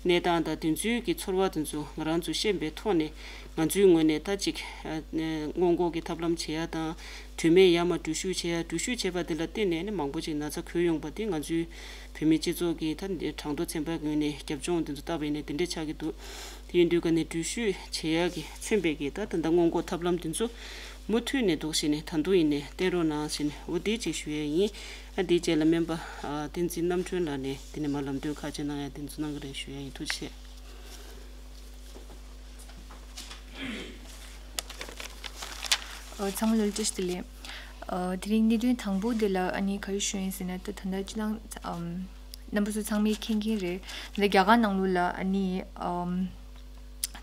གནས་སྟངས་དང་དེ་ཚོའི་གི་ཚོར་བ་དེ་ཚོ་ང་རང་ཚོས་ཤེས་པའི་ཐོག་ནས་ང་ཚོའི་ངོས་ནས་ད་ཅིག་ཨ་སྔོན་འགོག་གི་ཐབས་ལམ་བྱེད་ཡ་དང་། དུས་མེད་ཡར་མར་འགྲུལ་བཞུད་བྱེད་ཡ། འགྲུལ་བཞུད་བྱས་པ་དེ་ལ་བརྟེན་ནས་ནི་མང་པོ་ཅིག་ན་ཚ་འགོས་ཡོང་པ་དེ་ང་ཚོའི་བོད་མི་སྤྱི་ཚོགས་ཀྱི་ད་གྲངས་ཐོ་ཚན་པ་ངོས་ནས་རྒྱབ་ལྗོངས་དེ་ཚོ་བལྟས་པ་ཡིན་ན་དེ་འདྲ་ཆགས་ཀྱི་འདུག་དེ་ཡིན་དུས་ག་ནས་འགྲུལ་བཞུད་བྱེད་ཡ་གི་མཚོན་པའི་གི་ད་ད་ལྟ་སྔོན་འགོག་ཐབས་ལམ་དེ་ཚོ་མུ་མཐུད་ནས་འདུག་བྱས་ནས་ད་དུང་ཡིན་ནས་བསྟེན་རོགས་གནང་བྱས་ནས་འོ་དེ་ཅིག་ཞུ་ཡ་ཡིན། ཨ་དེའི་རྗེས་ལ་སྨན་པ་ཨ་བསྟན་འཛིན་རྣམ་གྲོལ་ལགས་ནས་དེ་ནས་མར་ལམ་སྟོན་ཁག་ཅིག་གནང་ཡ་དེ་ཚོ་གནང་གི་རེད་ཞུ་ཡ་ཡིན། ཐུགས་རྗེ་ཆེ། ཨ་ཚང་མ་ལ་བཀྲ་ཤིས་བདེ་ལེགས། ཨ་དེ་རིང་གནད་དོན་དང་པོ་དེ་ལ་ཨ་ནི་ག་རེ་ཞུ་ཡིན་ཟེར་ན། ད་ད་ལྟ་སྤྱི་བཏང་ཨམ་རྣམ་པ་ཚོ་ཚང་མས་མཁྱེན་མཁྱེན་རེད། ད་ལྟ་རྒྱ་གར་ནང་ལོགས་ལ་ཨ་ནི་ཨམ་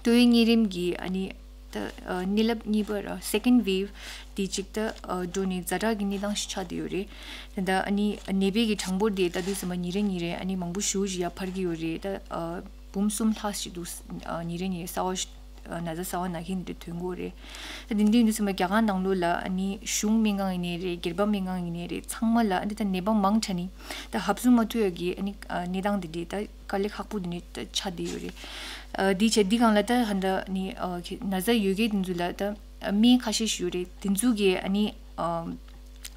ཏོག་དབྱིབས་གཉན་རིམས་ཀྱི་ཨ་ནི་ད་ཨ་ནད་རླབས་གཉིས་པ་ར་second wave དེ་གཅིག་ད་ཨ་འགྲོ་ནས་ཛ་དྲག་གི་གནས་སྟངས་ཤིག་ཆགས་བསྡད་ཡོད་རེད། ད་ལྟ་ཨ་ནི་ནད་པའི་གི་གྲངས་འབོར་དེ་ད་དུས་ཙམ་པ་ཉིན་རེ་ཉིན་རེ་ཨ་ནི་མང་པོ་ཞེ་པོ་ཅིག་ཡར་འཕར་གྱི་ཡོད་རེད། ད་ཨ་འབུམ་གསུམ་ལྷག་ཞིག་འདུག་ཨ་ཉིན་རེ་ཉིན་རེ་གསར་པ་ཞིག་ཨ་ན་ཚ་གསར་པ་ན་མཁན་དེ་འདྲ་ཐོན་གྱི་ཡོད་རེད། ད་དེ་འདྲ་ཡིན་དུས་ཙམ་པ་རྒྱ་གར་ནང་ལོགས་ལ་ཨ་ནི་གཞུང་སྨན་ཁང་ཡིན་ནའི་རེད། སྒེར་པ་སྨན་ཁང་ཡིན་ནའི་རེད། ཚང་མ་ལ་ཨ་ནི་ད་ནད་པ་མང་དྲགས་ནས་ད་ཧབ་ཚུགས་མ་ཐུབ་ཡ་གི་ཨ་ནི་ཨ་གནས་སྟངས་དེ་འདྲ་ད་དཀའ་ལས་ཁག་པོ་དེ་འདྲ་ད་ཆགས་བསྡད་ཡོད་རེད། ཨ་དེའི་ཆེད་འདི་སྒང་ལ་ད་ཧ་ད་ཨ་ནི་ཨ་ཁྱེད་ན་ཚ་ཡོད་མཁན་དེ་ཚོ་ལ་ད་ཨ་སྨན་ཁ་ཤས་ཤིག་ཡོད་རེད། དེ་ཚོ་གི་ཨ་ནི་ཨ་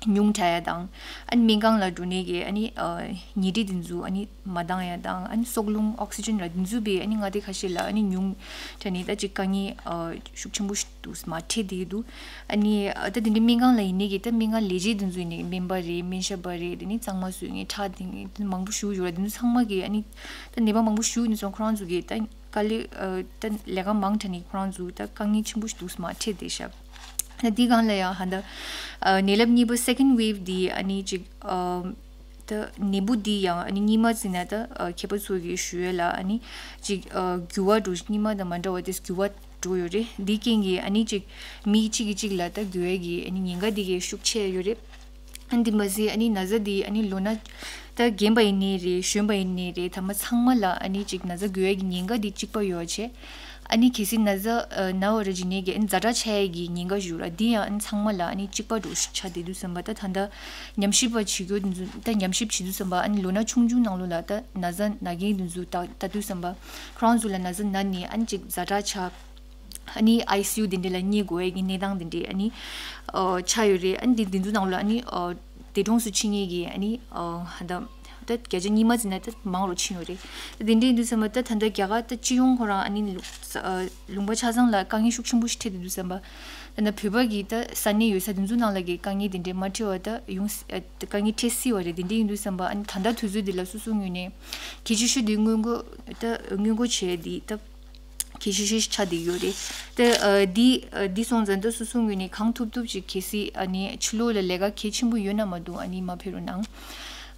ཉུང་དྲགས་ཡ་དང་། ཨ་ནི་སྨན་ཁང་ལ་འགྲོ་ནས་ཀྱི་ཨ་ནི་ཨ་ཉལ་ཁྲི་དེ་ཚོ་ཨ་ནི་མ་འདང་ཡ་དང་། ཨ་ནི་སྲོག་རླུང་ཨོག་སི་ཇན་ར་དེ་ཚོ་བས་ཨ་ནི་མངའ་སྡེ་ཁ་ཤས་ལ་ཨ་ནི་ཉུང་དྲགས་ནས་ད་ཅིག་དཀའ་ངལ་ཨ་ཤུགས་ཆེན་པོ་ཞིག་འདུག་མར་འཕྲད་བསྡད་ཀྱི་འདུག་ཨ་ནི་ཨ་ད་དེ་འདྲའི་སྨན་ཁང་ལ་ཡིན་ནས་ཀྱི་ད་སྨན་ཁང་ལས་བྱེད་དེ་ཚོ་ཡིན་ནས་སྨན་པ་རེད། སྨན་ཞབས་པ་རེད། དེ་ནི་གཙང་མ་བཟོ་མཁན། ཁྲག་འཐེན་མཁན་མང་པོ་ཞེ་པོ་ཡོད་ར། དེ་ཚོ་ཚང་མ་གིས་ཨ་ནི་ད་ནད་པ་མང་པོ་ཞེ་པོ་ཡིན་ཙང་ཁོ་རང་ཚོ་གིས་ད་དཀའ་ལས་ཨ་ད་ལས་ཀ་མང་དྲགས་ནས་ཁོ་རང་ཚོ་ད་དཀའ་ངལ་ཆེན་པོ་ཞིག་འདུག་མར་འཕྲད་བསྡད་ཤག་ད་འདི་སྒང་ལ་ཡང་ཧ་ད་ཨ་ནད་རླབས་གཉིས་པ་second wave འདི་ཨ་ནི་ཅིག་ཨ་ད་ནད་འབུ་འདི་ཡང་ཨ་ནི་སྔོན་མ་ཟེར་ན་ད་ཨ་མཁས་པ་ཚོ་གིས་ཞུ་ཡས་ལ་ཨ་ནི་ཅིག་ཨ་འགྱུར་བ་འགྲོ། སྔོན་མ་དང་མ་འདྲ་བ་དེ་འགྱུར་བ་འགྲོ་ཡོད་རེད། འདི་རྐྱེན་གྱིས་ཨ་ནི་ཅིག་མི་གཅིག་གིས་གཅིག་ལ་ད་འགོས་ཡས་ཀྱི་ཨ་ནི་ཉེན་ཁ་འདི་གས་ཤུགས་ཆེ་ཡོད་རེད། ཨ་ནི་འདི་མ་ཟད་ཨ་ནི་ན་ཚ་འདི་ཨ་ནི་ལོ་ན་ད་རྒན་པ་ཡིན་ནའི་རེད། གཞོན་པ་ཡིན་ནའི་རེད། ད་མ་ཚང་མ་ལ་ཨ་ནི་ཅིག་ན་ཚ་འགོས་ཡས་ཀྱི་ཉེན་ཁ་འདི་གཅིག་པ་ཡོད་བྱས། ཨ་ནི་གལ་སྲིད་ན་ཚ་ཨ་ན་བ་ར་བྱས་ནས་ཀྱི་ཨ་ནི་ཛ་དྲག་ཆགས་ཡས་ཀྱི་ཉེན་ཁ་ཞིག་ཡོད་ར། འདི་ཡང་ཨ་ནི་ཚང་མ་ལ་ཨ་ནི་གཅིག་པ་འདྲ་ཆགས་བསྡད་དུས་ཙམ་པ། ད་ད་ལྟ་ཉམས་ཞིབ་པ་བྱེད་རྒྱུ་འདི་ཚོ་ད་ཉམས་ཞིབ་བྱེད་དུས་ཙམ་པ་ཨ་ནི་ལོ་ན་ཆུང་ཆུང་ནང་ལོགས་ལ་ད་ན་ཚ་ན་མཁན་འདི་ཚོ་ད་ལྟ་དུས་ཙམ་པ་ཁོ་རང་ཚོ་ལ་ན་ཚ་ན་ནས་ཨ་ནི་ཅིག་ཛ་དྲག་ཆགས། ཨ་ནི་ཨའི་སི་ཡུ་དེ་འདྲ་ལ་སྙེག་དགོས་ཡས་ཀྱི་གནས་སྟངས་དེ་འདྲ་ཨ་ནི་ཨ་ཆགས་ཡོད་རེད། ཨ་ནི་དེ་དེ་ཚོ་ནང་ལོགས་ཨ་ནི་ཨ་འདས་གྲོངས་སུ་ཕྱིན་མཁན་གྱི་ཨ་ནི་ཨ་ད་ད་བརྒྱ་ཆ་སྔོན་མ་ཟེར་ན་ད་མང་རུ་ཕྱིན་ཡོད་རེད། དེ་འདྲ་ཡིན་དུས་ཙམ་པ་ད་ད་ལྟ་རྒྱ་གར་ད་སྤྱི་ཡོངས་ཁོ་རང་ཨ་ནི་ལུང་ཨ་ལུང་པ་ཆ་ཚང་ལ་དཀའ་ངལ་ཤུགས་ཆེན་པོ་ཞིག་འཕྲད་བསྡད་དུས་ཙམ་པ། ད་ལྟ་བོད་པ་གི་ད་ས་གནས་ཡོད་ས་དེ་ཚོ་ནང་ལ་གི་དཀའ་ངལ་དེ་འདྲ་མ་འཕྲད་པ་ད་ཡོང་སྲིད། ཨ་དཀའ་ངལ་འཕྲད་སྲིད་པ་རེད། དེ་འདྲ་ཡིན་དུས་ཙམ་པ་ཨ་ནི་ད་ལྟ་དུས་ཚོད་འདི་ལ་སོ་སོ་ངོས་ནས་གལ་ཆེ་ཤོས་དེ་སྔོན་འགོག་ད་སྔོན་འགོག་བྱས་དེ་ད་གལ་ཆེ་ཤོས་ཤིག་ཆགས་བསྡད་ཡོད་རེད། ད་ཨ་འདི་ཨ་འདི་སོང་ཙང་ད་སོ་སོ་ངོས་ནས་གང་ཐུབ་ཐུབ་ཅིག་གལ་སྲིད་ཨ་ནི་ཕྱི་ལོགས་ལ་ལས་ཀ་གལ་ཆེན་པོ་ཡོད་ན་མ་གཏོགས་ཨ་ནི་མ་ཕེབས་རོགས་གནང་།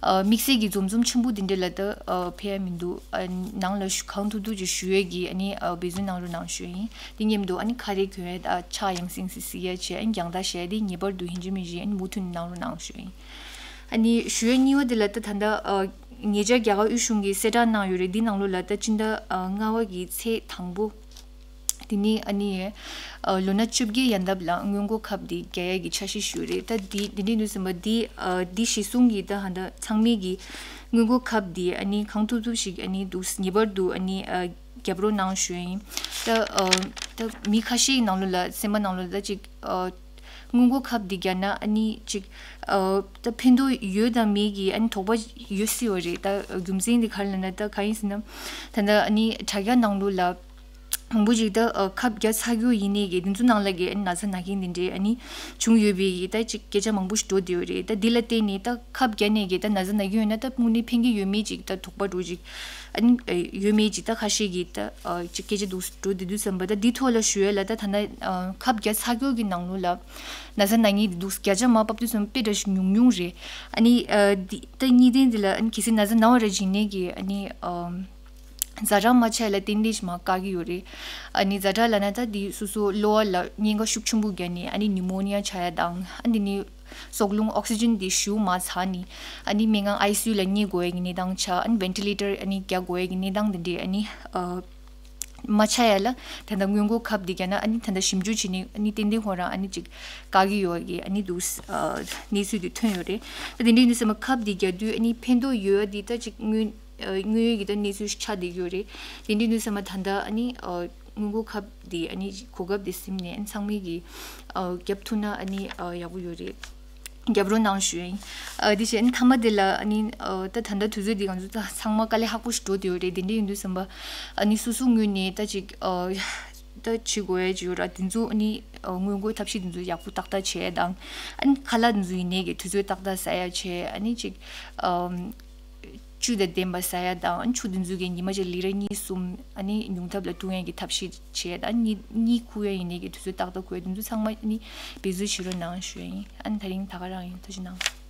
ཨ་དམིགས་བསལ་གྱི་འཛོམས་འཛོམས་ཆེན་པོ་དེ་འདྲ་ལ་ད་ཨ་ཕེབས་ཡ་མི་འདུག་ཨ་ནང་ལ་ཞུ་གང་ཐུབ་ཐུབ་ཅིག་ཞུ་ཡས་ཀྱི་ཨ་ནི་ཨ་འབད་བརྩོན་གནང་རོགས་གནང་ཞུ་ཡིན། དེ་མཉམ་དུ་ཨ་ནི་ཁ་རས་གྱོན་ཡས་དང་ཕྱག་ཡང་སེ་ཡང་སེ་བསིལ་ཡས་བྱས། ཨ་ནི་རྒྱང་ལྟ་བྱས་དེ་ངེས་པར་དུ་ཡིན་གཅིག་མིན་གཅིག་ཨ་ནི་མུ་མཐུད་གནང་རོགས་གནང་ཞུ་ཡིན། ཨ་ནི་ཞུ་ཡས་གཉིས་པ་དེ་ལ་ད་ད་ལྟ་ཨ་ཉེ་ཆར་རྒྱ་གར་དབུས་གཞུང་གིས་གསལ་བསྒྲགས་གནང་ཡོད་རེད། འདི་ནང་ལོགས་ལ་ད་སྤྱི་ཟླ་ཨ་ལྔ་པ་གི་ཚེས་དང་པོ། དེ་ནས་ཨ་ནི་ཨ་ལོ་ན་བཅོ་བརྒྱད་ཡན་འདབ་ལ་སྔོན་འགོག་ཁབ་དེ་རྒྱག་ཡ་གི་འཆར་གཞི་ཞུ་རེད། ད་དེ་དེ་འདྲ་ཡིན་དུས་ཙམ་པ་དེ་ཨ་དེ་གཞི་བཟུང་གིས་ད་ཧ་ད་ཚང་མས་ཀྱི་སྔོན་འགོག་ཁབ་དེ་ཨ་ནི་གང་ཐུབ་ཐུབ་ཞིག་ཨ་ནི་འདུག་ངེས་པར་དུ་ཨ་ནི་ཨ་རྒྱབ་རོགས་གནང་ཞུ་ཡིན། ད་ཨ་ད་མི་ཁ་ཤས་ནང་ལོགས་ལ་སེམས་པ་ནང་ལོགས་ལ་ད་ཅིག་ཨ་སྔོན་འགོག་ཁབ་དེ་རྒྱག་ན་ཨ་ནི་ཅིག་ཨ་ད་ཕན་ཐོགས་ཡོད་དང་མེད་ཀྱི་ཨ་ནི་དོགས་པ་ཡོད་སྲིད་པ་རེད། ད་རྒྱུ་མཚན་དེ་ག་རེ་ལབ་ན་ད་ག་ཡིན་ཟེར་ན། ད་ད་ཨ་ནི་དྲ་རྒྱ་ནང་ལོགས་ལ་མང་པོ་ཅིག་ད་ཨ་ཁབ་བརྒྱབ་ཚར་རྒྱུ་ཡིན་ནའི་གི་དེ་ཚོ་ནང་ལ་གི་ཨ་ནི་ན་ཚ་ན་མཁན་དེ་འདྲས་ཨ་ནི་བྱུང་ཡོད་པའི་གི་ད་ཅིག་སྐད་ཆ་མང་པོ་ཞིག་འགྲོ་བསྡད་ཡོད་རེད། ད་འདི་ལ་བརྟེན་ནས་ད་ཁབ་བརྒྱབ་ནས་གི་ད་ན་ཚ་ན་གི་ཡོད་ན་ད་དངོས་གནས་ཕན་གི་ཡོད་མེད་ཅིག་ད་དོགས་པ་འགྲོ་ཅིག་ཨ་ནི་ཨ་ཡོད་མེད་ཅིག་ད་ཁ་ཤས་ཀྱིས་ད་ཨ་ཅིག་སྐད་ཆ་འདུག་འགྲོ་བསྡད་དུས་ཙམ་པ། ད་འདི་ཐོག་ལ་ཞུ་ཡས་ལ་ད་ད་ན་ཨ་ཁབ་བརྒྱབ་ཚར་རྒྱུ་གི་ནང་ལོགས་ལ་ན་ཚ་ན་མཁན་འདི་འདུག་བརྒྱ་ཆ་མར་ཕབ་དུས་ཙམ་པ་དཔེ་འདྲ་ཞིག་ཉུང་ཉུང་རེད། ཨ་ནི་ཨ་འདི་ད་གཉིས་ལྡན་འདི་ལ་ཨ་ནི་གལ་སྲིད་ན་ཚ་ན་བ་ར་བྱས་ནས་གི་ཨ་ནི་ཨ། ཛ་དྲག་མ་ཆགས་ལ་ཏན་ཏན་ཞིག་མར་བཀག་གི་ཡོད་རེད། ཨ་ནི་ཛ་དྲག་ལབ་ན་ད་འདི་སོ་སོ་གློ་བ་ལ་གཉན་ཁ་ཤུགས་ཆེན་པོ་བརྒྱབ་ནས་ཨ་ནི་ནིའུ་མོ་ནི་ཡ་ཆགས་ཡ་དང་། ཨ་འདི་ནི་སྲོག་རླུང་ཨོག་སི་ཇན་འདི་ཞེ་པོ་མར་ཚ་ནས་ཨ་ནི་སྨན་ཁང་ཨའི་སི་ཡུ་ལ་ཉལ་དགོས་ཡ་གི་གནས་སྟངས་ཆགས། ཨ་ནི་ཝེན་ཊི་ལེ་ཊར་ཨ་ནི་རྒྱག་དགོས་ཡ་གི་གནས་སྟངས་འདི་འདྲས་ཨ་ནི་ཨ་མ་ཆགས་ཡ་ལ་ད་ལྟ་སྔོན་འགོག་ཁབ་འདི་བརྒྱབ་ན། ཨ་ནི་ད་ལྟ་ཞིབ་འཇུག་བྱས་ནས་ཨ་ནི་ཏན་ཏན་ཁོ་རང་ཨ་ནི་ཅིག་བཀག་གི་ཡོད་ཡ་གི་ཨ་ནི་འདུག་ཨ་གནས་ཚུལ་འདི་ཐོན་ཡོད་རེད། ད་དེ་འདྲས་ཡིན་དུས་ཙམ་པ་ཁབ་འདི་རྒྱག་དུས་ཨ་ནི་ཕན་ཐོགས་ཡོད་ཡ་འདི་ད་ཅིག་དངོས་དངོས་ཡོད་ཀྱི་ད་གནས་ཚུལ་ཆགས་བསྡད་ཡོད་རེད། དེ་འདྲའི་དུས་ཙམ་པ་ད་ལྟ་ཨ་ནི་ཨ་སྔོན་འགོག་ཁབ་དེ་ཨ་ནི་གོ་སྐབས་དེ་ཟིན་ནས་ཨ་ནི་ཚང་མས་ཀྱིས་ཨ་རྒྱབ་ཐུབ་ན་ཨ་ནི་ཨ་ཡག་པོ་ཡོད་རེད། རྒྱབ་རོགས་གནང་ཞུ་ཡ་ཡིན། ཨ་དེ་བཞིན་ཨ་ནི་མཐའ་མ་དེ་ལ་ཨ་ནི་ཨ་ད་ད་ལྟ་དུས་ཚོད་འདི་ང་ཚོ་ད་ཚང་མ་དཀའ་ལས་ཁག་པོ་ཞིག་འགྲོ་བསྡད་ཡོད་རེད། དེ་འདྲ་ཡིན་དུས་ཙམ་པ་ཨ་ནི་སོ་སོའི་ངོས་ནས་ད་ཅིག་ཨ་ད་བྱེད་དགོས་ཡ་ཅིག་ཡོད་ར། དེ་ཚོ་ཨ་ནི་ཨ་སྔོན་འགོག་ཐབས་ཤེས་དེ་ཚོ་ཡག་པོ་ཏག་ཏག་བྱས་དང་། ཨ་ནི་ཁ་ལག་དེ་ཚོ་ཡིན་ནའི་གི་དུས་ཚོད་ཏག་ཏག་ཟ་ཡ་བྱས། ཨ་ནི་ཅིག་ཨ་བཅུད་དང་ལྡན་པ་ཟ་ཡ་དང་། ཆུ་དེ་ཚོ་གི་ཉི་མ་གཅིག་ལི་ཊར་གཉིས་གསུམ་ཨ་ནི་ཉུང་མཐའ་ལ་འཐུང་ཡ་གི་ཐབས་ཤེས་བྱས་དང་། གཉིད་གཉིད་ཁུག་ཡ་ཡིན་ནའི་གི་དུས་ཚོད་ཏག་ཏག་ཁུག་ཡ། དེ་ཚོ་ཚང་མ་ཨ་ནི་འབད་རྩོལ་བྱེད་རོགས་གནང་ཞུ་ཡ་ཡིན། ཨ་ནི་ད་རིང་ད་ག་རང་ཡིན། ཐུགས་རྗེ་གནང་།